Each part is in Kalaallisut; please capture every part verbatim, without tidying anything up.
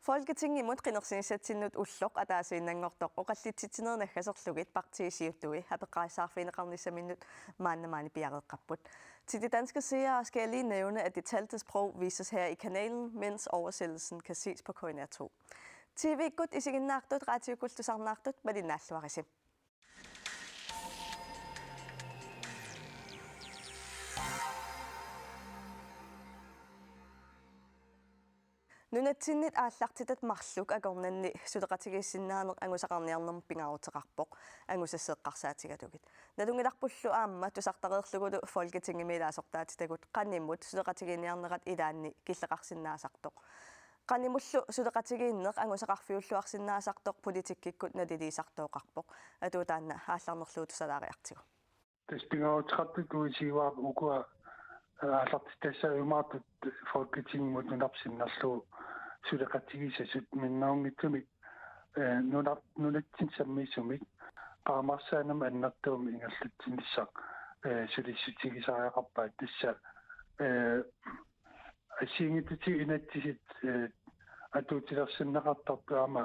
Folketingimut qinersinissatsinnut ulloq ataasiinnanngortoq oqallitsitsinerit naggaserlugit partiit siuttui apeqqarissaarfigineqarnissaminnut maanna maani piareeqqapput. Til de danske seere skal jeg lige nævne, at det talte sprog vises her i kanalen, mens oversættelsen kan ses på K N R to. T V-kkut isiginnaartut, raatiukkullu tusarnaartut malinnaalluarisi. Nunatsinnit aallartitat marluk akornanni suleqatigiissinnaaneq angusaqarniarnermut pingaaruteqarpoq, angusassat eqqarsaatigalugit. Nalunngilarpullu aamma tusartareerlugulu Folketingimi ilaasortaatitagut qanimut suleqatigiinniarnerat ilaanni killeqarsinnaasartoq. Qanimullu suleqatigiinneq angusaqarfiulluarsinnaasartoq politikkikkut naliliisartooqarpoq. Atuut taanna aallarnerlugu tusalaariartigu. Tassa pingaaruteqartut uisiuaap ukua aallartitassat imaattoq Folketingimut nunarput sinnerlugu suleqatigisassat minnerunngitsumik, eh, nuna-, nunatsinni sammisumik qaamarsaanermik annertuumik ingerlatsinissaq, eh, sulissutigisariaqarpaat tassa, eh, assigiinngitsutigut inatsisit, eh, atuutilersinneqartartut aamma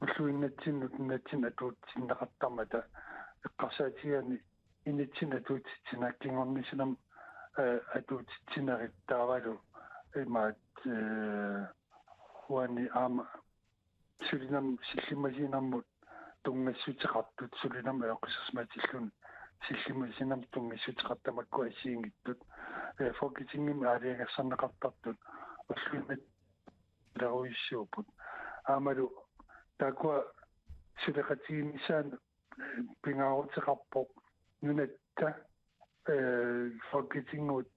ulluinnatsinnut nunatsinni atuutsinneqartarmata eqqarsaatigaanni inatsit atuutsitsinerit kingorna sinnamut, eh, atuutsitsinerit taavalu imaat, eh, uani aamma sulinermut sillimmasiinermut tunngassuteqartut sulinermut ajoqissersimatilluni sillimmasiinermut tunngassuteqartut tamakku assigiinngitsut, eh, Folketingimi aalajangerneqartartut ulluinnarni lerujussuupput. Aammalu taakkua suleqatigiinnissaannut pingaaruteqarpoq nunatta, eh, Folketingimut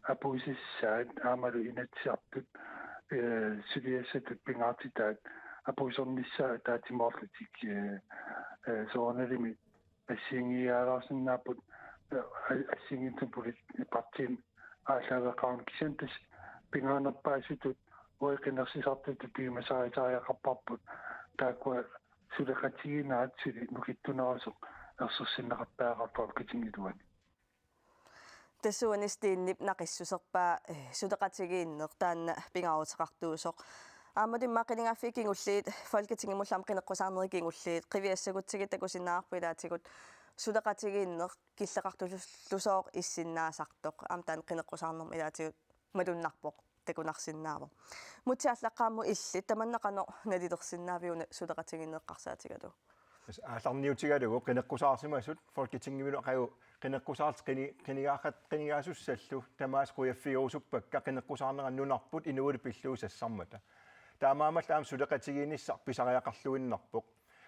apuusassaat aammalu Inatsisartut, eh, suliassatut pingaartitaat apuusornissaat ataatsimoorlutik, eh, eh, soorunalimi assigiiaalaarsinnaapput, eh, a-, assigiinngitsut polit-, partiini aallaaveqaruni kisianni tassa pingaanerpaasutut uagut qinersisartutut piumasariaqarparput taakkua suleqatigiinnerat suli nukittunerusoq ersersinneqartariaqarpoq Folketingip iluani. Tassuunis Stenip naqissuserpaa, eh, suleqatigiinneq taanna pingaaruteqartuusoq. Aamma immaqa qinigaaffiit kingulliit, Folketingimullu aamma qineqqusaarnerit kingulliit, qiviassagutsigit takusinnaavarput ilaatigut suleqatigiinneq killeqartullusooq issinnaasartoq. Aamma taanna qineqqusaarnermut ilaatigut malunnarpoq takunarsinnaavoq. Múte Allaqqaamut illit, tamanna qanoq nalilersinnaaviuk una suleqatigiinneq eqqarsaatigalugu? Tassa aallarniutigalugu qineqqusaarsimasut Folketingimilu aqagu qineqqusaartut qini-, qinigaaqat-, qinigaasussallu tamaasa qujaffigerusuppakka qineqqusaarnerat nunarput inuillu pillugu sassarmata. Taamaammallu aamma suleqatigiinnissaq pisariaqarluinnarpoq.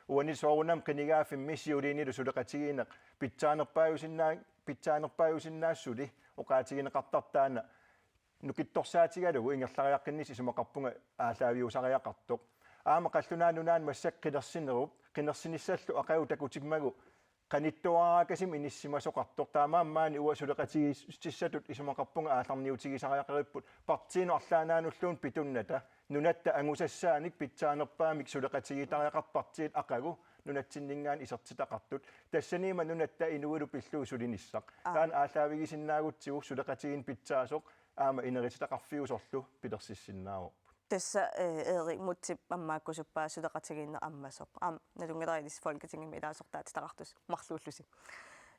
Uani soorunami qinigaaffimmi siuliinilu suleqatigiinneq pitsaanerpaajusinnaa-, pitsaanerpaajusinnaasoq suli oqaatigineqartartoq taanna nukittorsaatigalugu ingerlariaqqinnissaq isumaqarpunga aallaaviusariaqartoq. Aamma Qallunaat Nunaanni massakkut qinersinerup, qinersinissallu aqagu takutimmagu qanittuaraakasimi inissimasoqartoq. Taamaammat maani uanga suleqatigiissutissatut isumaqarpunga aallarniutigisariaqaripput partiinut arlaannaanulluunniit pitunnata nunatta angusassaanik pitsaanerpaamik suleqatigiittariaqartut partiit aqagu nunatsinninngaanniit isertitaqartut. Tassaniimmat nunatta inuillu pillugu sulinissaq. Aa. Taanna aallaavigisinnaagutsigu suleqatigiinneq pitsaasoq aamma inerititaqarfiusorlu pilersissinnaavoq. Tassa, eh, Erik Mútep ammaakkusuppaa suleqatigiinneq ammasoq. Aamma nalunngilara ilissi Folketingimi ilaasortaatitaqartusi marluullusi.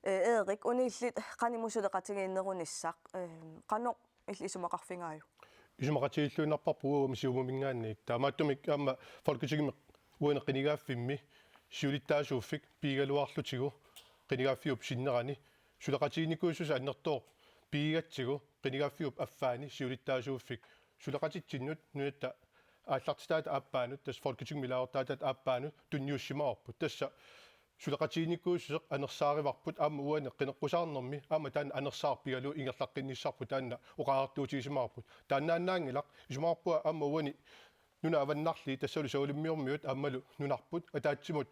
Eh, Erik, una illit qanimut suleqatigiinnerunissaq, eh, qanoq illit isumaqarfigaajuk? Isumaqatigiilluinnarparput uanga Siumuminngaanniit. Taamaattumik aamma Folketingimi uani qinigaaffimmi siulittaasuuffik pigigaluarlutigu qinigaaffiup sinnerani suleqatigiinnikuusussat annertooq pigigatsigu qinigaaffiup affaani siulittaasuuffik suleqatitsinnut nunatta aallartitaata aappaanut, tassa Folketingimi ilaasortaataata aappaanut tunniussimavarput. Tassa suleqatigiinnikuusussat anersaarivarput aamma uani qineqqusaarnermi aamma taanna anersaarpigalugu ingerlaqqinnissarput taanna oqariartuutigisimavarput. Taannaannaanngilaq isumaqarpunga aamma uani nunat avannarliit tassalu Savalimmiormiut aammalu nunarput ataatsimut,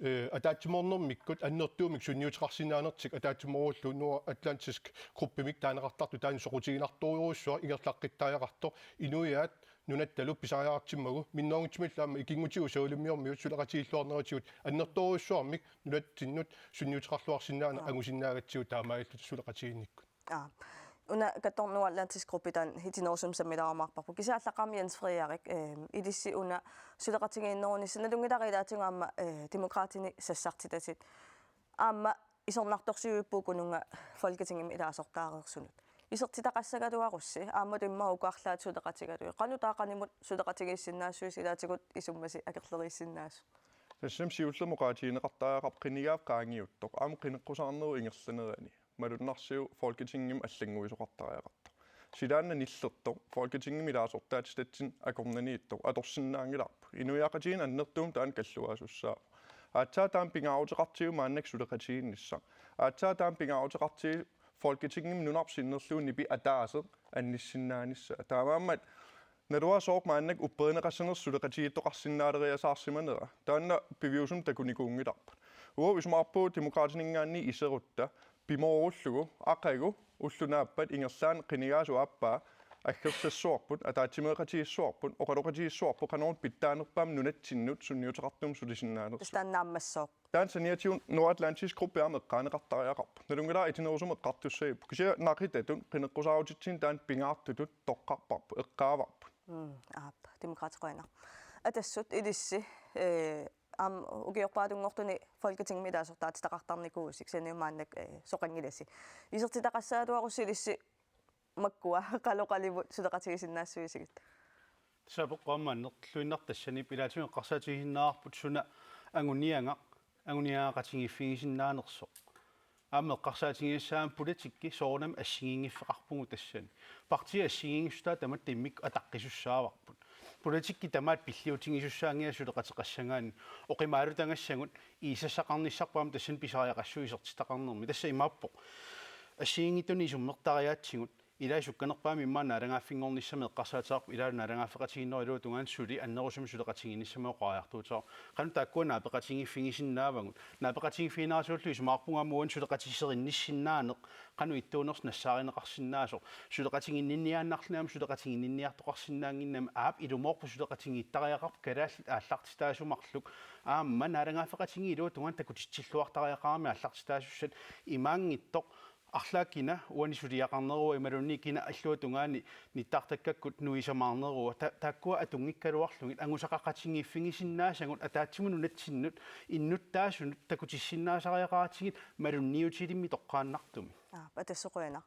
eh, ataatsimoornermikkut annertuumik sunniuteqarsinnaanertik ataatsimoorullu Nordatlantisk gruppemik taaneqartartut taanna soqutiginartorujussuaq ingerlaqqittariaqartoq inuiaat nunattalu pisariaqartimmagu minnerunngitsumillu aamma ikinngutigut Savalimmiormiut suleqatigiilluarnerisigut annertoorujussuarmik nunatsinnut sunniuteqarluarsinnaaneq Aa. angusinnaagatsigu taamaalilluta suleqatigiinnikkut. Aa. Una kattornuallaantis gruppit taanna itinerusumik sammilaarumaarparput. Kisianni aallaqqaammut Jens Frederik, eh, ilissi una suleqatigiinnerunissaq nalunngilara ilaatigut aamma, eh, Demokraatini sassartitatit. Aamma isornartorsiuippugut ukununga Folketingimi ilaasortaareersunut. Isertitaqassagaluarussi aamma immaqa uku arlaat suleqatigalugit. Qanoq taava qanimut suleqatigiissinnaassavisi ilaatigut isummasit akerleriissinnaasut? Tassami siullermik oqaatigineqartariaqarpoq qinigaaffik qaangiuttoq. Aamma qineqqusaarnerup ingerlanerani. Malunnarsiuk Folketingimi allannguisoqartariaqartoq. Silaanna nillertoq Folketingimi ilaasortaatitatsinnut akornanniittoq atorsinnaanngilarput. Inuiaqatigiinni annertuumik taanna kalluaasussaavoq. Aatsaat taama pingaaruteqartigu maannakkut suleqatigiinnissaq. Aatsaat taama pingaaruteqartigu Folketingimi nunarput sinnerlugu nipi ataaseq annissinnaanissaa. Taamaammat naluara sooq maannakkut upperineqassanersoq suleqatigiittoqarsinnaaleriasaarsimanera. Taanna piviusumik takunikuunngilarput. Uagut isumaqarpugut Demokraatininngaanniit iserutta pimoorullugu aqagu ulloq naappat ingerlaannaq qinigaasut aappaa aggersassavarput, ataatsimeeqatigiissavarput, oqaloqatigiissavarput, qanoruna pitsaanerpaamik nunatsinnut sunniuteqartumik sulisinnaanersoq. Tassa taanna naammassooq. Taanna saniatigut Nordatlantisk Gruppe aamma eqqaaneqartariaqarpoq. Nalunngilara itinerusumik eqqartussaagipput. Kisianni naqitatut qineqqusaarutitsinnut taanna pingaartutut toqqarparput, eqqaavarput. Mm, aap, Demokraatit qujanaq. Atassut ilissi, eh, aamma ukiorpaatunngortuni Folketingimi ilaasortaatitaqartarnikuusi, kisianni maannakkut, eh, soqanngilasi. Isertitaqassagaluarussi ilissi makkua qanoq qanimut suleqatigisinnaassavisigit? Tassa apeqqut aamma annerluinnartoq tassani, ilaatigut eqqarsaatigisinnaavarput suna anguniagaq, anguniagaqatigiiffigisinnaanersoq. Aamma eqqarsaatigisassaq politikki soorunami assigiinngiffeqarpugut tassani. Partiit assigiinngissutaa tamatta immikkut ataqqisussaavagut. Politikki tamaat pilliutigisussaanngilaq suleqateqassagaanni, oqimaalutagassagut iissassaqarnissarput aamma tassani pisariaqassooq isertitaqarnermi. Tassa imaappoq assigiinngitsunik isummertariaatsigut, ilai sukkanerpaamik immaqa naalagaaffinngornissamut eqqarsaateqarpoq, ilaalu naalagaaffeqatigiinnerup iluatungaani suli annerusumik suleqatigiinnissamut oqariartuuteqarpoq. Qanoq taakkua naapeqatigiiffigisinnaavagut? Naapeqatigiiffigineratigut isumaqarpunga aamma uani suleqatiserinnissinnaaneq qanoq ittuunersoq nassaarineqarsinnaasoq. Suleqatiginninniaannarluni aamma suleqatiginninniartoqarsinnaannginnami, aap, ilumoorpoq suleqatigiittariaqarpoq kalaallit aallartitaasut marluk. Aamma naalagaaffeqatigiit iluatungaani takutitsilluartariaqarami aallartitaasussat, imaanngitsoq arlaat kina uani suliaqarneruva imaluunniit kina illuatungaani nittartakkakkut nuisamaarneruva. Ta-, taakkua atunngikkaluarlugit angusaqaqatigiiffigisinnaasagut ataatsimut nunatsinnut innuttaasunut takutissinnaasariaqaratsigit malunniutilimmi toqqaannartumik. Aap, Atassut qujanaq.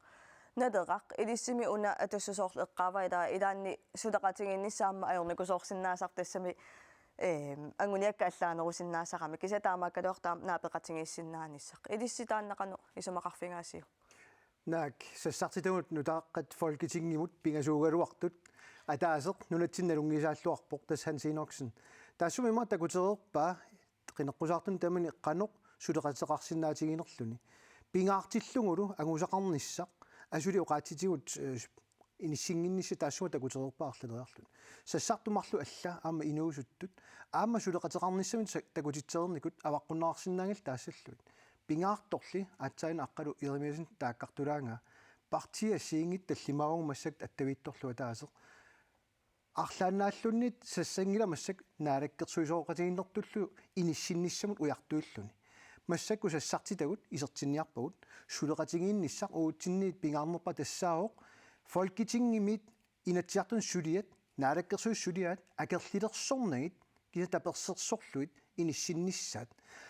Naleraq, ilissimi una Atassut soorlu eqqaavaa, ila-, ilaanni suleqatigiinnissaa aamma ajornakusoorsinnaasarpoq tassami, eem, anguniakkat allaanerusinnaasarami. Kisianni taamaakkaluartoq aamma naapeqatigiissinnaanissaq. Ilissi taanna qanoq isumaqarfigaasiuk? Naak, sassartitagut nutaqqat Folketingimut pingasuugaluartut ataaseq nunatsinni nalunngisaalluarpoq, tassa Hans Enoksen. Taassuma immaqa takutereerpaa qineqqusaartunut tamani qanoq suleqateqarsinnaatiginerluni. Pingaartillugulu angusaqarnissaq asuli oqaatsitigut, eh, inissinnginnissaq taassuma takutereerpaa arlaleriarluni. Sassartut marluk alla aamma inuusuttut aamma suleqateqarnissamik sa-, takutitsereernikut avaqqunneqarsinnaanngillat taassallugit. Pingaartorli aatsaannguaq Aqqalu Jerimiassen taakkartulaagaa partiit assigiinngitsut tallimaavugut massakkut attaviitsorlu ataaseq. Arlaannaalluunniit sassanngilaq massakkut naalakkersuisooqatigiinnertullu inissinnissamut ujartuilluni. Massakkut sassartitagut isertinniarpagut, suleqatigiinnissaq uatsinnit pingaarnerpaaq tassaavoq Folketingimiit Inatsisartuni suliat, Naalakkersuisut suliaat akerlilersornagit, kisianni tapersersorlugit inissinnissaat.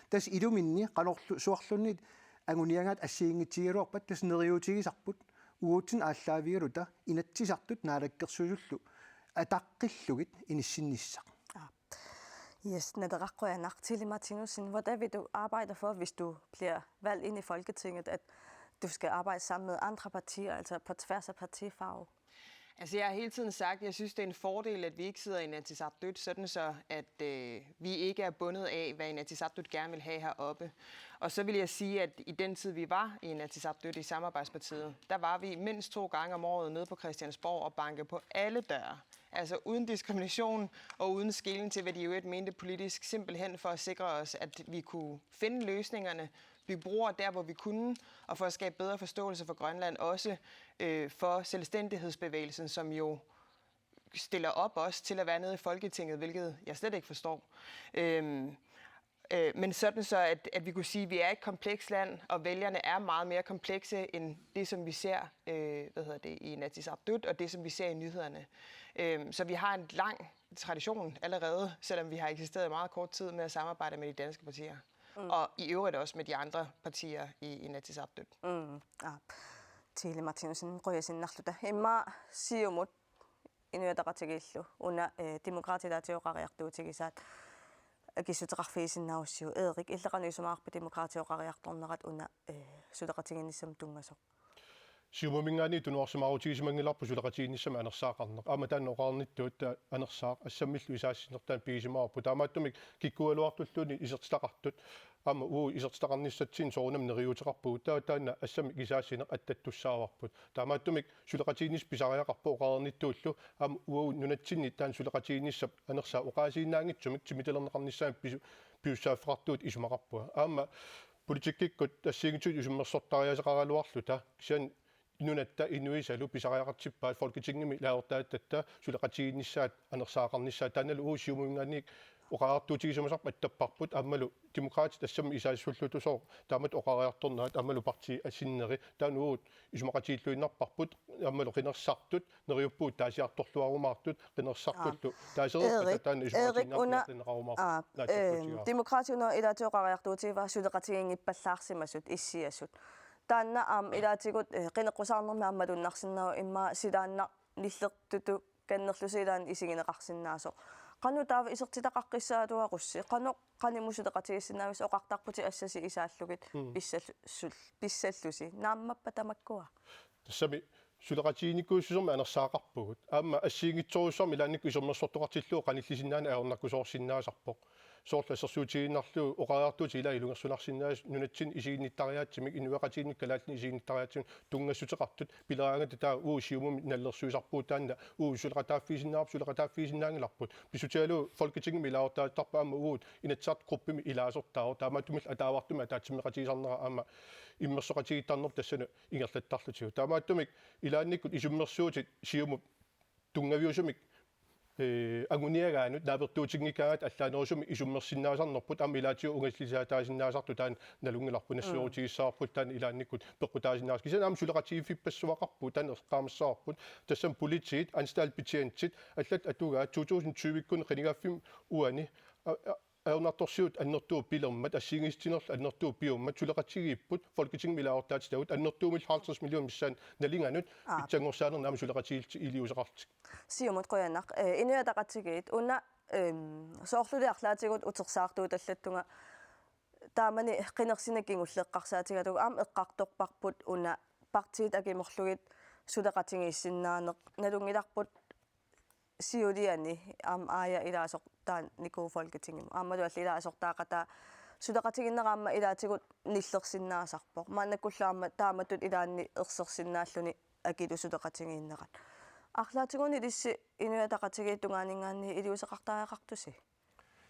Tassa iluminni qanorlu-, suarluunniit anguniagaat assigiinngitsigigaluarpat tassa neriuutigisarput, uatsinnut aallaavigaluta Inatsisartut Naalakkersuisullu ataqqillugit inissinnissaq. Ah. Yes, Naleraq, qujanaq. Tilly Martinussen, hvordan vil du arbejde for, hvis du bliver valgt ind i Folketinget, at du skal arbejde sammen med andre partier, altså på tværs af partifarve? Altså, jeg har hele tiden sagt, at jeg synes, det er en fordel, at vi ikke sidder i Inatsisartut, sådan så at, øh, vi ikke er bundet af, hvad Inatsisartut gerne vil have heroppe. Og så vil jeg sige, at i den tid, vi var i Inatsisartut, i samarbejdspartiet, der var vi mindst to gange om året nede på Christiansborg og banke på alle døre. Altså uden diskrimination og uden skelen til, hvad de i øvrigt mente politisk, simpelthen for at sikre os, at vi kunne finde løsningerne, bygge broer der, hvor vi kunne, og for at skabe bedre forståelse for Grønland, også, øh, for selvstændighedsbevægelsen, som jo stiller op også til at være nede i Folketinget, hvilket jeg slet ikke forstår. Øhm, Øh, men sådan så, at, at vi kunne sige, at vi er et komplekst land, og vælgerne er meget mere komplekse end det, som vi ser, øh, hvad hedder det, i Inatsisartut, og det, som vi ser i nyhederne. Øh, så vi har en lang tradition allerede, selvom vi har eksisteret i meget kort tid, med at samarbejde med de danske partier. Mm. Og i øvrigt også med de andre partier i Inatsisartut. Mm. Ah. Tili Martinussen, qujanarluta. Immaqa Siumut Inuit Ataqatigiillu una, eh, Demokraatit ilaatigut oqariartuutigisaat akissuteqarfigisinnaagassiuk, Erik, illit qanoq isumaqarpit Demokraatit oqariartornerat una, eh, suleqatigiinnissamut tunngasoq? Siumuminngaanniit tunuarsimaarutigisimanngilarput suleqatigiinnissamik anersaaqarneq. Aamma taanna oqarnittut, eh, anersaaq assammillu isaassinneq taanna pigisimavarput. Taamaattumik kikkuugaluartulluunniit isertitaqartut. Aamma uagut isertitaqarnissatsinnut soorunami neriuuteqarpugut. Taava taanna assammik isaassinneq attattussaavarput. Taamaattumik suleqatigiinnissaq pisariaqarpoq oqarnittullu. Aamma uagut nunatsinni taanna suleqatigiinnissap anersaaq oqaasiinnaanngitsumik timmitalerneqarnissaanut pisu-, pisussaaffeqartugut isumaqarpunga. Aamma politikkikkut assigiinngitsut isummersortariaaseqaraluarluta, kisianni nunatta inuisalu pisariaqartippaat Folketingimi ilaasortaatatta suleqatigiinnissaat anersaaqarnissaat, taannalu uagut Siumuminngaanniit oqariartuutigisimasarput attapparput, aammalu Demokraatit assammik isaassullutusooq taamatut oqariartornerat aammalu partiit sinneri, taanna uagut isumaqatigiilluinnarparput, aammalu qinersisartut neriuppugut taasiartorluarumaartut, qinersisartullu Aa. Taasereerpata Erik, taanna Erik, una, isumaqatigiinniarneqarumaarput. Aa, naatsorsuutigaara. Ehm, Demokraatit una ilaatigut oqariartuutigivaa suleqatigiinngippallaarsimasut issiasut. Taanna aamma ilaatigut, eh, qineqqusaarnermi aamma matunnarsinnaavoq, immaqa silaannaq nillertutukannerlusi ilaanni isigineqarsinnaasoq. Qanoq taava isertitaqaqqissaatuarussi? Qanoq qanimut suleqatigiissinnaavissi, oqartarputit assasi isaallugit Mm. pissallu-, sul-, pissallusi? Naammappa tamakkua? Tassami suleqatigiinnikuususermi anersaaqarpugut. Aamma assigiinngitsorujussuarmik ilaannikkut isummersortoqartillugu qanillisinnaaneq ajornakusoorsinnaasarpoq. Soorlu assersuutigiinnarlugu oqariartuutit ilaat ilungersunarsinnaasut nunatsinni isiginnittariaatsimik, inuiaqatigiinni kalaallinni isiginnittariaatsimik tunngassuteqartut pileraangata, taava uagut Siumumi nalilersuisarpugut, taanna uagut suleqataaffigisinnaasarput, suleqataaffigisinnaanngilarput. Pissutigalugu Folketingimi ilaasortaattarpoq, aamma uagut Inatsisartut gruppimi ilaasortaavoq, taamaattumillu ataavartumik ataatsimik peqatigisarnera aamma immersoqatigiittarnerput tassani ingerlattarlutigu. Taamaattumik ilaannikkut isummersuutit Siumup tunngaviusumik, eh, anguniagaanut naapertuutinngikkaangat allaanerusumik isummersinnaasarnerput, aamma ilaatigut ungasisaataasinnaasartut taanna nalunngilarput, Mm. nassuerutigissavarput taanna ilaannikkut peqqutaasinnaasarput. Kisianni aamma suleqatigiiffippassuaqarpugut, taanna eqqaamassavarput. Tassami politiit, anstaltbetjentit, allat atugaat to tusind tyve-kkut qinigaaffimmi uani, a-, a-, ajornartorsiut annertuut pilermat, assigiinngisititsinerlu annertuut piummat, suleqatigiipput Folketingimi ilaasortaatitagut, annertuumillu halvtreds millioner missaani nalinganut Aap. pitsanngorsaanermi aamma suleqatigiillutik iliuuseqarlutik. Siumut qujanaq, eh, Inuit Ataqatigiit una, em, soorluli arlaatigut utersaartuutallattunga taamani qinersineq kingulleq eqqarsaatigalugu aamma eqqartorparput una partiit akimorlugit suleqatigiissinnaaneq, nalunngilarput siuliani aamma Aaja ilaasortaanikuuvoq Folketingimi. Aammalu allat ilaasortaaqataat suleqatigiinneq aamma ilaatigut nillersinnaasarpoq. Maannakkullu aamma taamatut ilaanni ersersinnaalluni akilu suleqatigiinnerat. Arlaatigut ilissi Inuit Ataqatigiit tungaaninngaanniit iliuuseqartariaqartusi?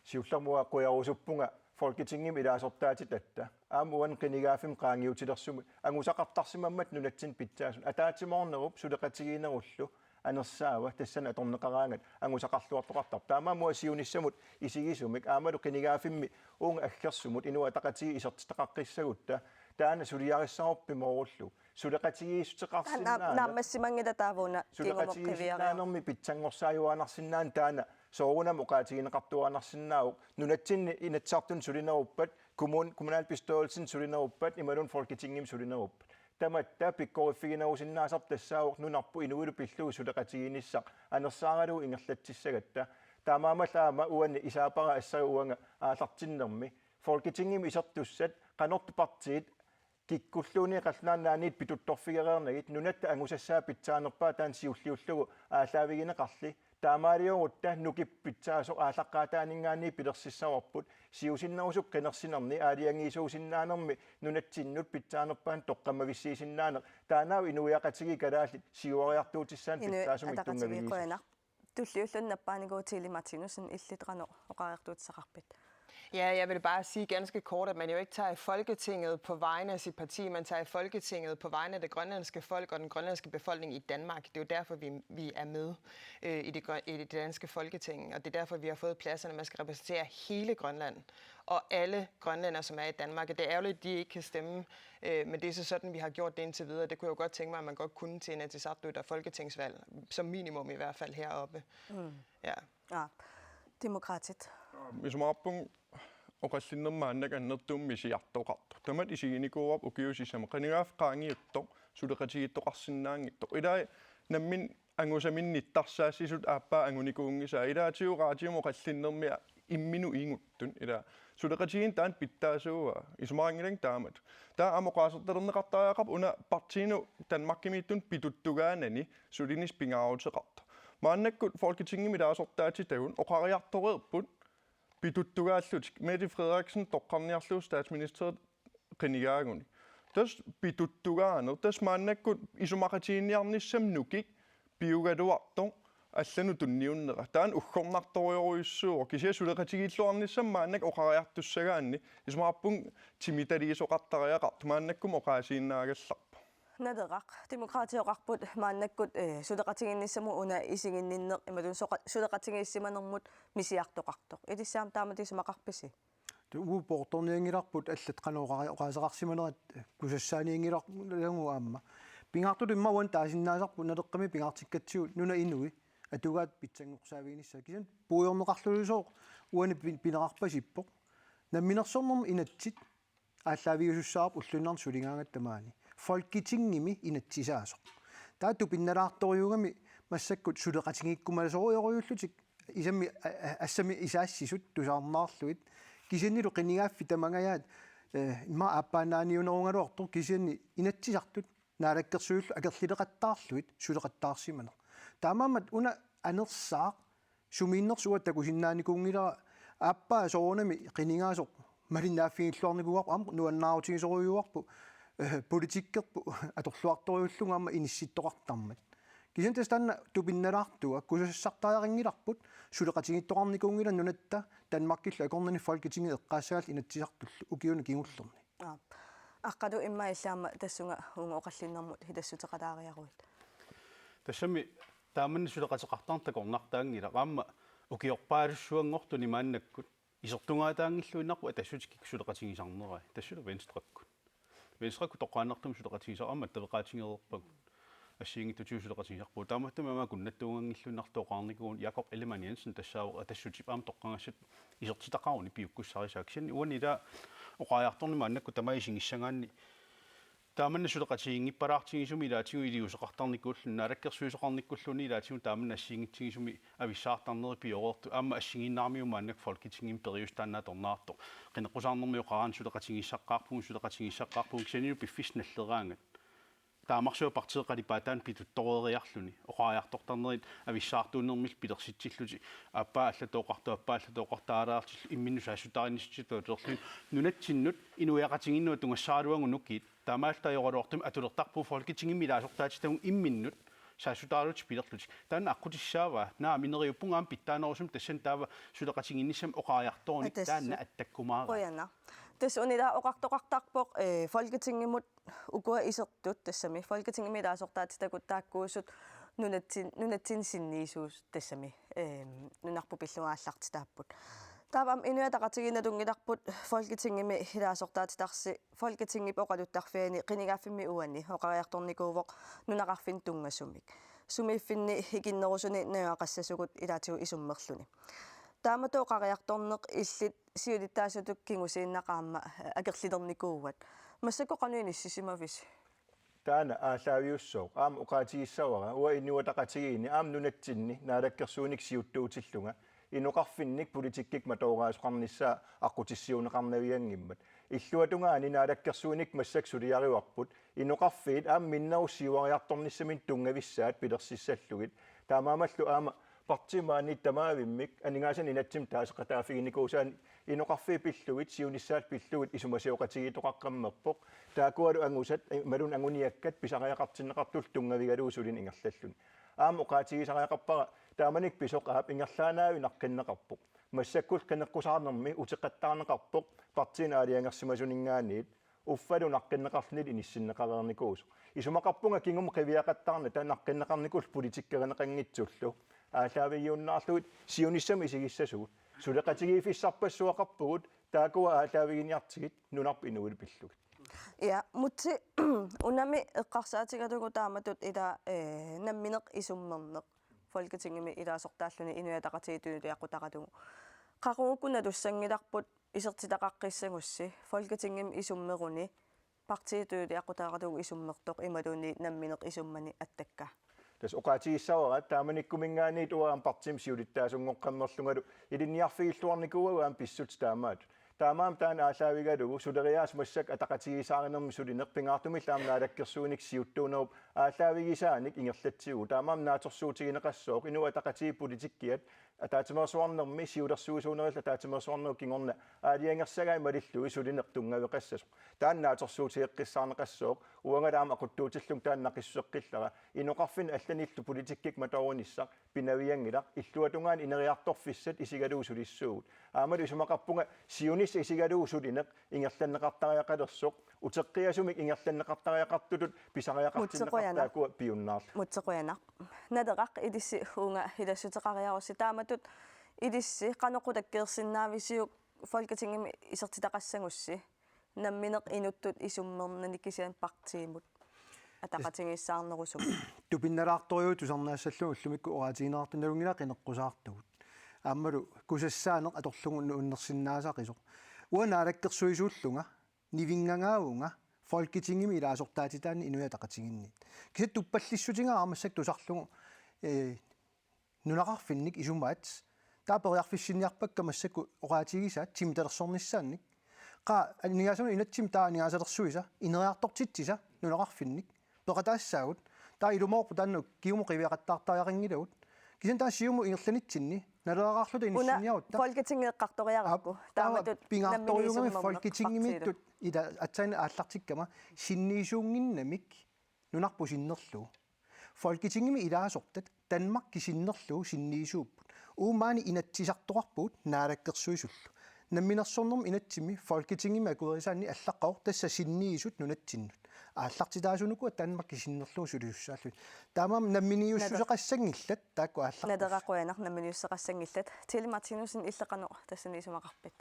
Siullermik uanga qujorusuppunga Folketingimi ilaasortaatitatta. Aamma uani qinigaaffimmi qaangiutilersumik angusaqartarsimammat nunatsinni pitsaasunut. Ataatsimoornerup suleqatigiinnerullu anersaava tassani atorneqaraangat angusaqarluartoqartarpoq. Taamaammat uanga siunissamut isigisumik aammalu qinigaaffimmi uunga aggersumut Inuit Ataqatigiit isertitaqaqqissagutta taanna suliarissavarput pimoorullugu. Suleqatigiissuteqarsinnaaneq. Naam-, naammassimanngilaq taava una kingumut qiviariaruk. Suleqatigiissinnaanermi pitsanngorsaajuaannarsinnaaneq taanna soorunami oqaatigineqartuaannarsinnaavoq. Nunatsinni Inatsisartuni sulineruppat, kommun-, kommunalbestyrelsini sulineruppat, imaluunniit Folketingimi sulineruppat. Tamatta pikkoriffiginerusinnaasarput tassaavoq nunarput inuilu pillugu suleqatigiinnissaq anersaaralugu ingerlatsissagatta. Taamaammallu aamma uani isaapara assarigama uanga aallartinnermi Folketingimi isertussat qanortut partiit kikkulluunniit Qallunaat Nunaanniit pituttorfigereernagit, nunatta angusassaa pitsaanerpaaq taanna siulliullugu aallaavigineqarli. Taamaaliorutta nukipput pitsaasoq aallaqqaataaninngaanniit pilersissavarput, siusinnerusukkut qinersinerni aalajangiisuusinnaanermi nunatsinnut pitsaanerpaanut toqqammavissiisinnaaneq, taannaavoq inuiaqatigiit kalaallit siuariartuutissaannik pitsaasumik tunngavigisassat. Inuit Ataqatigiit, qujanaq. Tulliulluni nappaanikuuvugut Tili Martinussen, illit qanoq oqariartuutissaqarpit? Ja, jeg vil bare sige ganske kort, at man jo ikke tager i Folketinget på vegne af sit parti, man tager i Folketinget på vegne af det grønlandske folk og den grønlandske befolkning i Danmark. Det er jo derfor, vi, vi er med øh, i, det, grøn- i det danske Folketing, og det er derfor, vi har fået pladserne. Man skal repræsentere hele Grønland og alle grønlændere, som er i Danmark. Og det er ærgerligt, at de ikke kan stemme, øh, men det er så sådan, vi har gjort det indtil videre. Det kunne jeg jo godt tænke mig, at man godt kunne til Inatsisartut og folketingsvalg, som minimum i hvert fald heroppe. Mm. Ja. Ja, demokraatit. Isumaqarpunga oqallinnermi maannakkut annertuumik misiartoqartoq. Tamatta isiginikuuarput ukiut sisamat. Qinigaaffik qaangiuttoq, suleqatigiittoqarsinnaanngitsoq. Ilai nammineq angusaminnik nittarsaassisut aappaa angunikuunngisaat. Ilaatigut raatiumi oqallinnermi imminut inguttut. Ila suleqatigiinneq taanna pitsaasuuaa. Isumaqanngilanga taamatut. Taava aamma oqaasertalerneqartariaqarpoq una partiinut Danmarkimiittuni pituttugaanani sulinissaq pingaaruteqartoq. Maannakkut Folketingimi ilaasortaatitagut oqariartoreerput pituttugaallutik, Mette Frederiksen toqqarniarlugu statsministeri qinigaaguni. Tassa pituttugaaneq, tassa maannakkut isumaqatigiinniarnissamut nukik piugaluartoq allanut tunniunnera. Taanna uggornartorujussuuvoq, kisianni suleqatigiilluarnissamut maannakkut oqariartussagaanni isumaqarpunga timitaliisoqartariaqartoq, maannakkut oqaasiinnaagallarpoq. Naleraq, Demokraatit oqarput maannakkut, eh, suleqatigiinnissamut una isiginninneq imatut soqa-, suleqatigiissimanermut misiartoqartoq. Ilissi aamma taamatut isumaqarpisi? Taava uagut poortornianngilarput allat qanoq oqa-, oqaaseqarsimanerat, eh, kusassaanianngilarput aamma. Pingaartutut immaqa uani taasinnaasarput Naleqqami pingaartikkatsigu nunap inui atugaat pitsanngorsaaviginissaat. Kisianni puigorneqarlulusooq uani pi-, pineqarpasippoq. Namminersornermut inatsit aallaaviusussaavoq ulluinnarni suligaangatta maani. Folketingimi inatsisaasoq. Taava tupinnalaartorujuugami massakkut suleqatigiikkumasorujorujullutik isami, a-, a-, assami isaassisut tusarnaarlugit. Kisiannili qinigaaffik tamangajaat, eh, immaqa aappaannaaniunerugaluartoq kisianni Inatsisartut Naalakkersuisullu akerlileqattaarlugit suleqattaarsimaneq. Taamaammat una anersaaq sumiinnersoq uanga takusinnaanikuunngilara, aappaa soorunami qinigaasoq malinnaaffigilluarnikuuarput, aamma nuannaarutigisorujussuuarput, eh, politikkerput atorluartorujullunga aamma inissittoqartarmat. Kisianni tassa taanna tupinnalaartunga kusassartariaqanngilarput, suleqatigiittoqarnikuunngilaq nunatta Danmarkillu akornanni Folketingip eqqaassagallu Inatsisartullu ukiuni kingullerni. Aap. Aqqalu, immaqa illit aamma tassunga uunga oqallinnermut hitassuteqalaariaruit. Tassami taamanna suleqateqartarneq takornartaanngilaq, aamma ukiorpaalussuanngortuni maannakkut isertugaataanngilluinnarpoq Atassutip kikkut suleqatigisarnerai, tassalu Venstrekkut. Venstrekkut toqqaannartumik suleqatigisarput, aamma attaveqaatigereerpagut. Assigiinngitsutigut suleqatigisarpugut. Taamaattumik aamma akunnattuunnganngilluinnartoqaarnikuuvoq, Jakob Ellemann-Jensen tassaavoq Atassutip aamma toqqagassatut isertitaqaruni piukkussarisaa. Kisianni uani ila oqariartorneq maannakkut tamaat isigissagaanni taamanna suleqatiginngippalaartigisumik ilaatigut iliuuseqartarnikuulluni, naalakkersuisoqarnikkulluunniit ilaatigut taamanna assigiinngitsigisumik avissaartarneri pioreertut, aamma assigiinnarmigut maannakkut Folketingimi periuseq taanna atorneqartoq. Qineqqusaarnermi oqaraanni suleqatigissaqqaarpugut, suleqatigissaqqaarpugut, kisiannili piffissaq nalleraangat. Taamarsuaq partiit qalipaataannut pituttoreeriarluni, oqariartortarnerit avissaartuunnermillu pilersitsillutik, aappaa allatooqartoq, aappaa allatooqartoq taalaartillugu imminnut saassutaarinissutitut atulerlugit, nunatsinnut inuiaqatigiinnut tunngassaaraluagut nukiit, taamaalilluta ajoraluartumik atulertarpugut Folketingimi ilaasortaatitagut imminnut saassutaarutit pilerlutik. Taanna aqqutissaavaa, naamik, ineriuppunga aamma pitsaanerusumik, tassani taava suleqatigiinnissamut oqariartorunik Atas-, taanna attakkumaarpaa. Qujanaq. Tassa una ila oqartoqartarpoq, eh, Folketingimut ukua isertut tassami, Folketingimi ilaasortaatitagut taakkuusut nunatsin-, nunatsinni sinniisuusut tassami, ehm, nunarput pillugu aallartitaapput. Taava aamma Inuit Ataqatigiinni nalunngilarput Folketingimi ilaasortaatitarsi Folketingip oqaluttarfiani qinigaaffimmi uani oqariartornikuuvoq nunaqarfinni tunngasumik. Sumiiffinni ikinnerusuni najugaqassasugut ilaatigut isummerluni. Taamatut oqariartorneq illit siulittaasutut kingusinnerup aamma akerlilernikuuat. Massakkut qanoq inissisimavisi? Taanna aallaaviussooq. Aamma oqaatigissavara uanga Inuit Ataqatigiinni aamma nunatsinni naalakkersuinikkut siuttuutillunga inoqarfinnik politikkikkut matooraasoqarnissaa aqqutissiuunneqarnavianngimmat. Illuatungaani naalakkersuinikkut massakkut suliarivarput inoqarfiit aamma minnerusut siuariartornissaminnik tunngavissaat pilersissallugit. Taamaammallu aamma partiit maaniittut tamaavimmik aningaasanik inatsimmi taaseqataaffiginikuusaannik inoqarfiit pillugit, siunissaallu pillugit isumasioqatigiittoqaqqammerpoq. Taakkualu angusat, imaluunniit anguniakkat pisariaqartinneqartullu tunngavigalugu sulineq ingerlalluni. Aamma oqaatigisariaqarpara taamanikkut pisoq aap ingerlaannavik naqqinneqarpoq. Massakkut qineqqusaarnermi uteqattaarneqarpoq partiinit aalajangersimasuninngaanniit uffalu naqqinneqarluni inissinneqareernikuusoq. Isumaqarpunga kingumut qiviaqattaarnata naqqinneqarnikullu politikkerineqanngitsullu aallaavigiunnaarlugit siunissami isigissasugut. Suleqatigiiffissarpassuaqarpugut taakkua aallaaviginiartigit nunarput inuillu pillugit. Ja, Múte, unami eqqarsaatigalugu taamatut ila, eh, nammineq isummerneq Folketingimi ilaasortaalluni Inuit Ataqatigiit tunileqqutaqarumaarput. Qaqugu nalussanngilarput isertitaqaqqissagussi Folketingimi isummeruni partiit tunileqqutaqarlugu isummertoq imaluunniit nammineq isummani attakka? Tassa oqaatigissavara taamanikkuminngaanniit uanga partiimi siulittaasunngoqqammerlungalu ilinniarfigilluarnikuuagut aamma pissutsit taamaattut. Taamaammat taanna aallaavigalugu suleriaaseq massakkut ataqatigiissaarinermi sulineq pingaartumillu aamma naalakkersuinik siuttuunerup aallaavigisaanik ingerlatsivugut. Taamaammat naatsorsuutigineqassooq Inuit Ataqatigiit politikkiat ataatsimeersuarnermi siulersuisuunerillu ataatsimeersuarnerup kingorna aalajangersagai malillugit sulineq tunngaveqassasoq. Taanna naatsorsuutigeqqissaarneqassooq uangalu aamma aquttuutillunga taanna naqissuseqqillara inoqarfinni allanillu politikkikkut matoorunissaq pinavianngilaq illuatungaani ineriartorfissat isigalugu sulissuugut. Aammalu isumaqarpunga siunissaq isigalugu sulineq ingerlanneqartariaqalersoq uteqqiasumik ingerlanneqartariaqartutut pisariaqartinneqartut Múte qujanaq. Taakkua piunnaarlugit. Múte qujanaq. Naleraq ilissi uunga ilassuteqariarussi taamatut ilissi qanoq qulakkeersinnaavisiuk Folketingimi isertitaqassagussi nammineq inuttut isummerneq kisianni partiimut ataqatigiissaarnerusumik? Tupinnalaartorujuuvoq tusarnaassallugu ullumikkut oqaatigineqartut nalunngilara qineqqusaartugut. Aammalu kusassaaneq atorlugu nuunnersinnaasaqisoq. Uanga naalakkersuisuullunga nivinngangaavunga Folketingimi ilaasortaatitaanni Inuit Ataqatigiinniit. Kisianni tuppallissutigaara massakkut tusarlugu, eh, nunaqarfinnik isumaat taava periarfissinniarpakka massakkut oqaatigisaat timitalersornissaannik. Qaa aningaasanut inatsimmi taava aningaasalersuisa ineriartortitsisa nunaqarfinnik peqataassaagut. Taava ilumoorpoq taanna kingumut qiviaqattaartariaqanngilagut. Kisianni taava Siumut ingerlanitsinni naleqarluta una inissinniarutta. Folketingimi eqqartoriarakku. Aap, taava taamatut pingaartoriugami nammineq isummerneq Folketingimiittut partiillu. Ila aatsaat aallartikkama sinniisuunnginnamik nunarput sinnerlugu. Folketingimi ilaasortat Danmarkip sinnerlugu sinniisuupput. Uagut maani Inatsisartoqarpugut naalakkersuisullu. Namminersornermi inatsimmi Folketingimi akuerisaanni allaqqavoq tassa sinniisut nunatsinnut. Aallartitaasunuku Danmarkip sinnerlugu sulisussaallugit. Taamaammat namminiussuseqassanngillat taakku aallartut. Naleraq qujanaq namminiussuseqassanngillat. Tilde Martinussen, illit qanoq tassani isumaqarpit?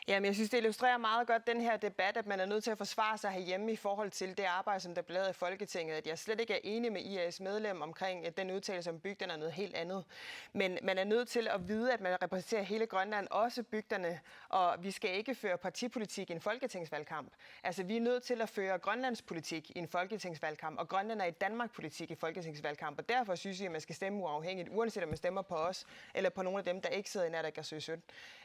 Jamen, jeg synes, det illustrerer meget godt den her debat, at man er nødt til at forsvare sig herhjemme i forhold til det arbejde, som der bliver lavet i Folketinget. At jeg slet ikke er enig med I A A's medlem omkring, at den udtalelse om bygderne er noget helt andet. Men man er nødt til at vide, at man repræsenterer hele Grønland, også bygderne, og vi skal ikke føre partipolitik i en folketingsvalgkamp. Altså, vi er nødt til at føre Grønlands politik i en folketingsvalgkamp, og Grønland er i Danmark politik i folketingsvalgkamp, og derfor synes jeg, at man skal stemme uafhængigt, uanset om man stemmer på os, eller på nogle af dem, der ikke sidder i Naalakkersuisut.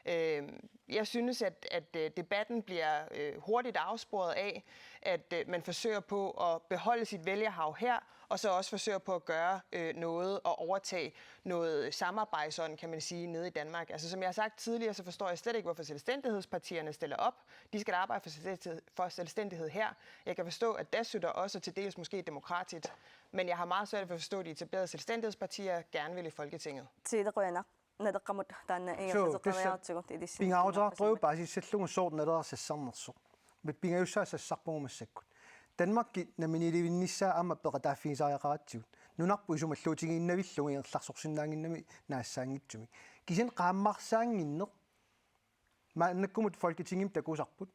Øh, jeg synes, at, at øh, debatten bliver øh, hurtigt afsporet af, at øh, man forsøger på at beholde sit vælgerhav her, og så også forsøger på at gøre øh, noget og overtage noget samarbejdsånd, kan man sige, nede i Danmark. Altså, som jeg har sagt tidligere, så forstår jeg slet ikke, hvorfor selvstændighedspartierne stiller op. De skal arbejde for selvstændighed, for selvstændighed her. Jeg kan forstå, at Dassutter også til dels måske er demokratisk, men jeg har meget svært ved at forstå, at de etablerede selvstændighedspartier gerne vil i Folketinget. Tilde qujanaq. Naleqqamut taanna ingerlateqqeriaratsigut ilissi. Pingaaruteqartorujuuvoq paasissallugu sooq Naleraq sassarnersoq. Mit pingajussaat sassarpugut massakkut. Danmarki namminiilivinnissaa aamma peqataaffigisariaqaratsigu. Nunarput isumalluutigiinnavillugu ingerlarsorsinnaannginnami naassaanngitsumik. Kisianni qaammarsaannginneq maannakkumut Folketingimi takusarput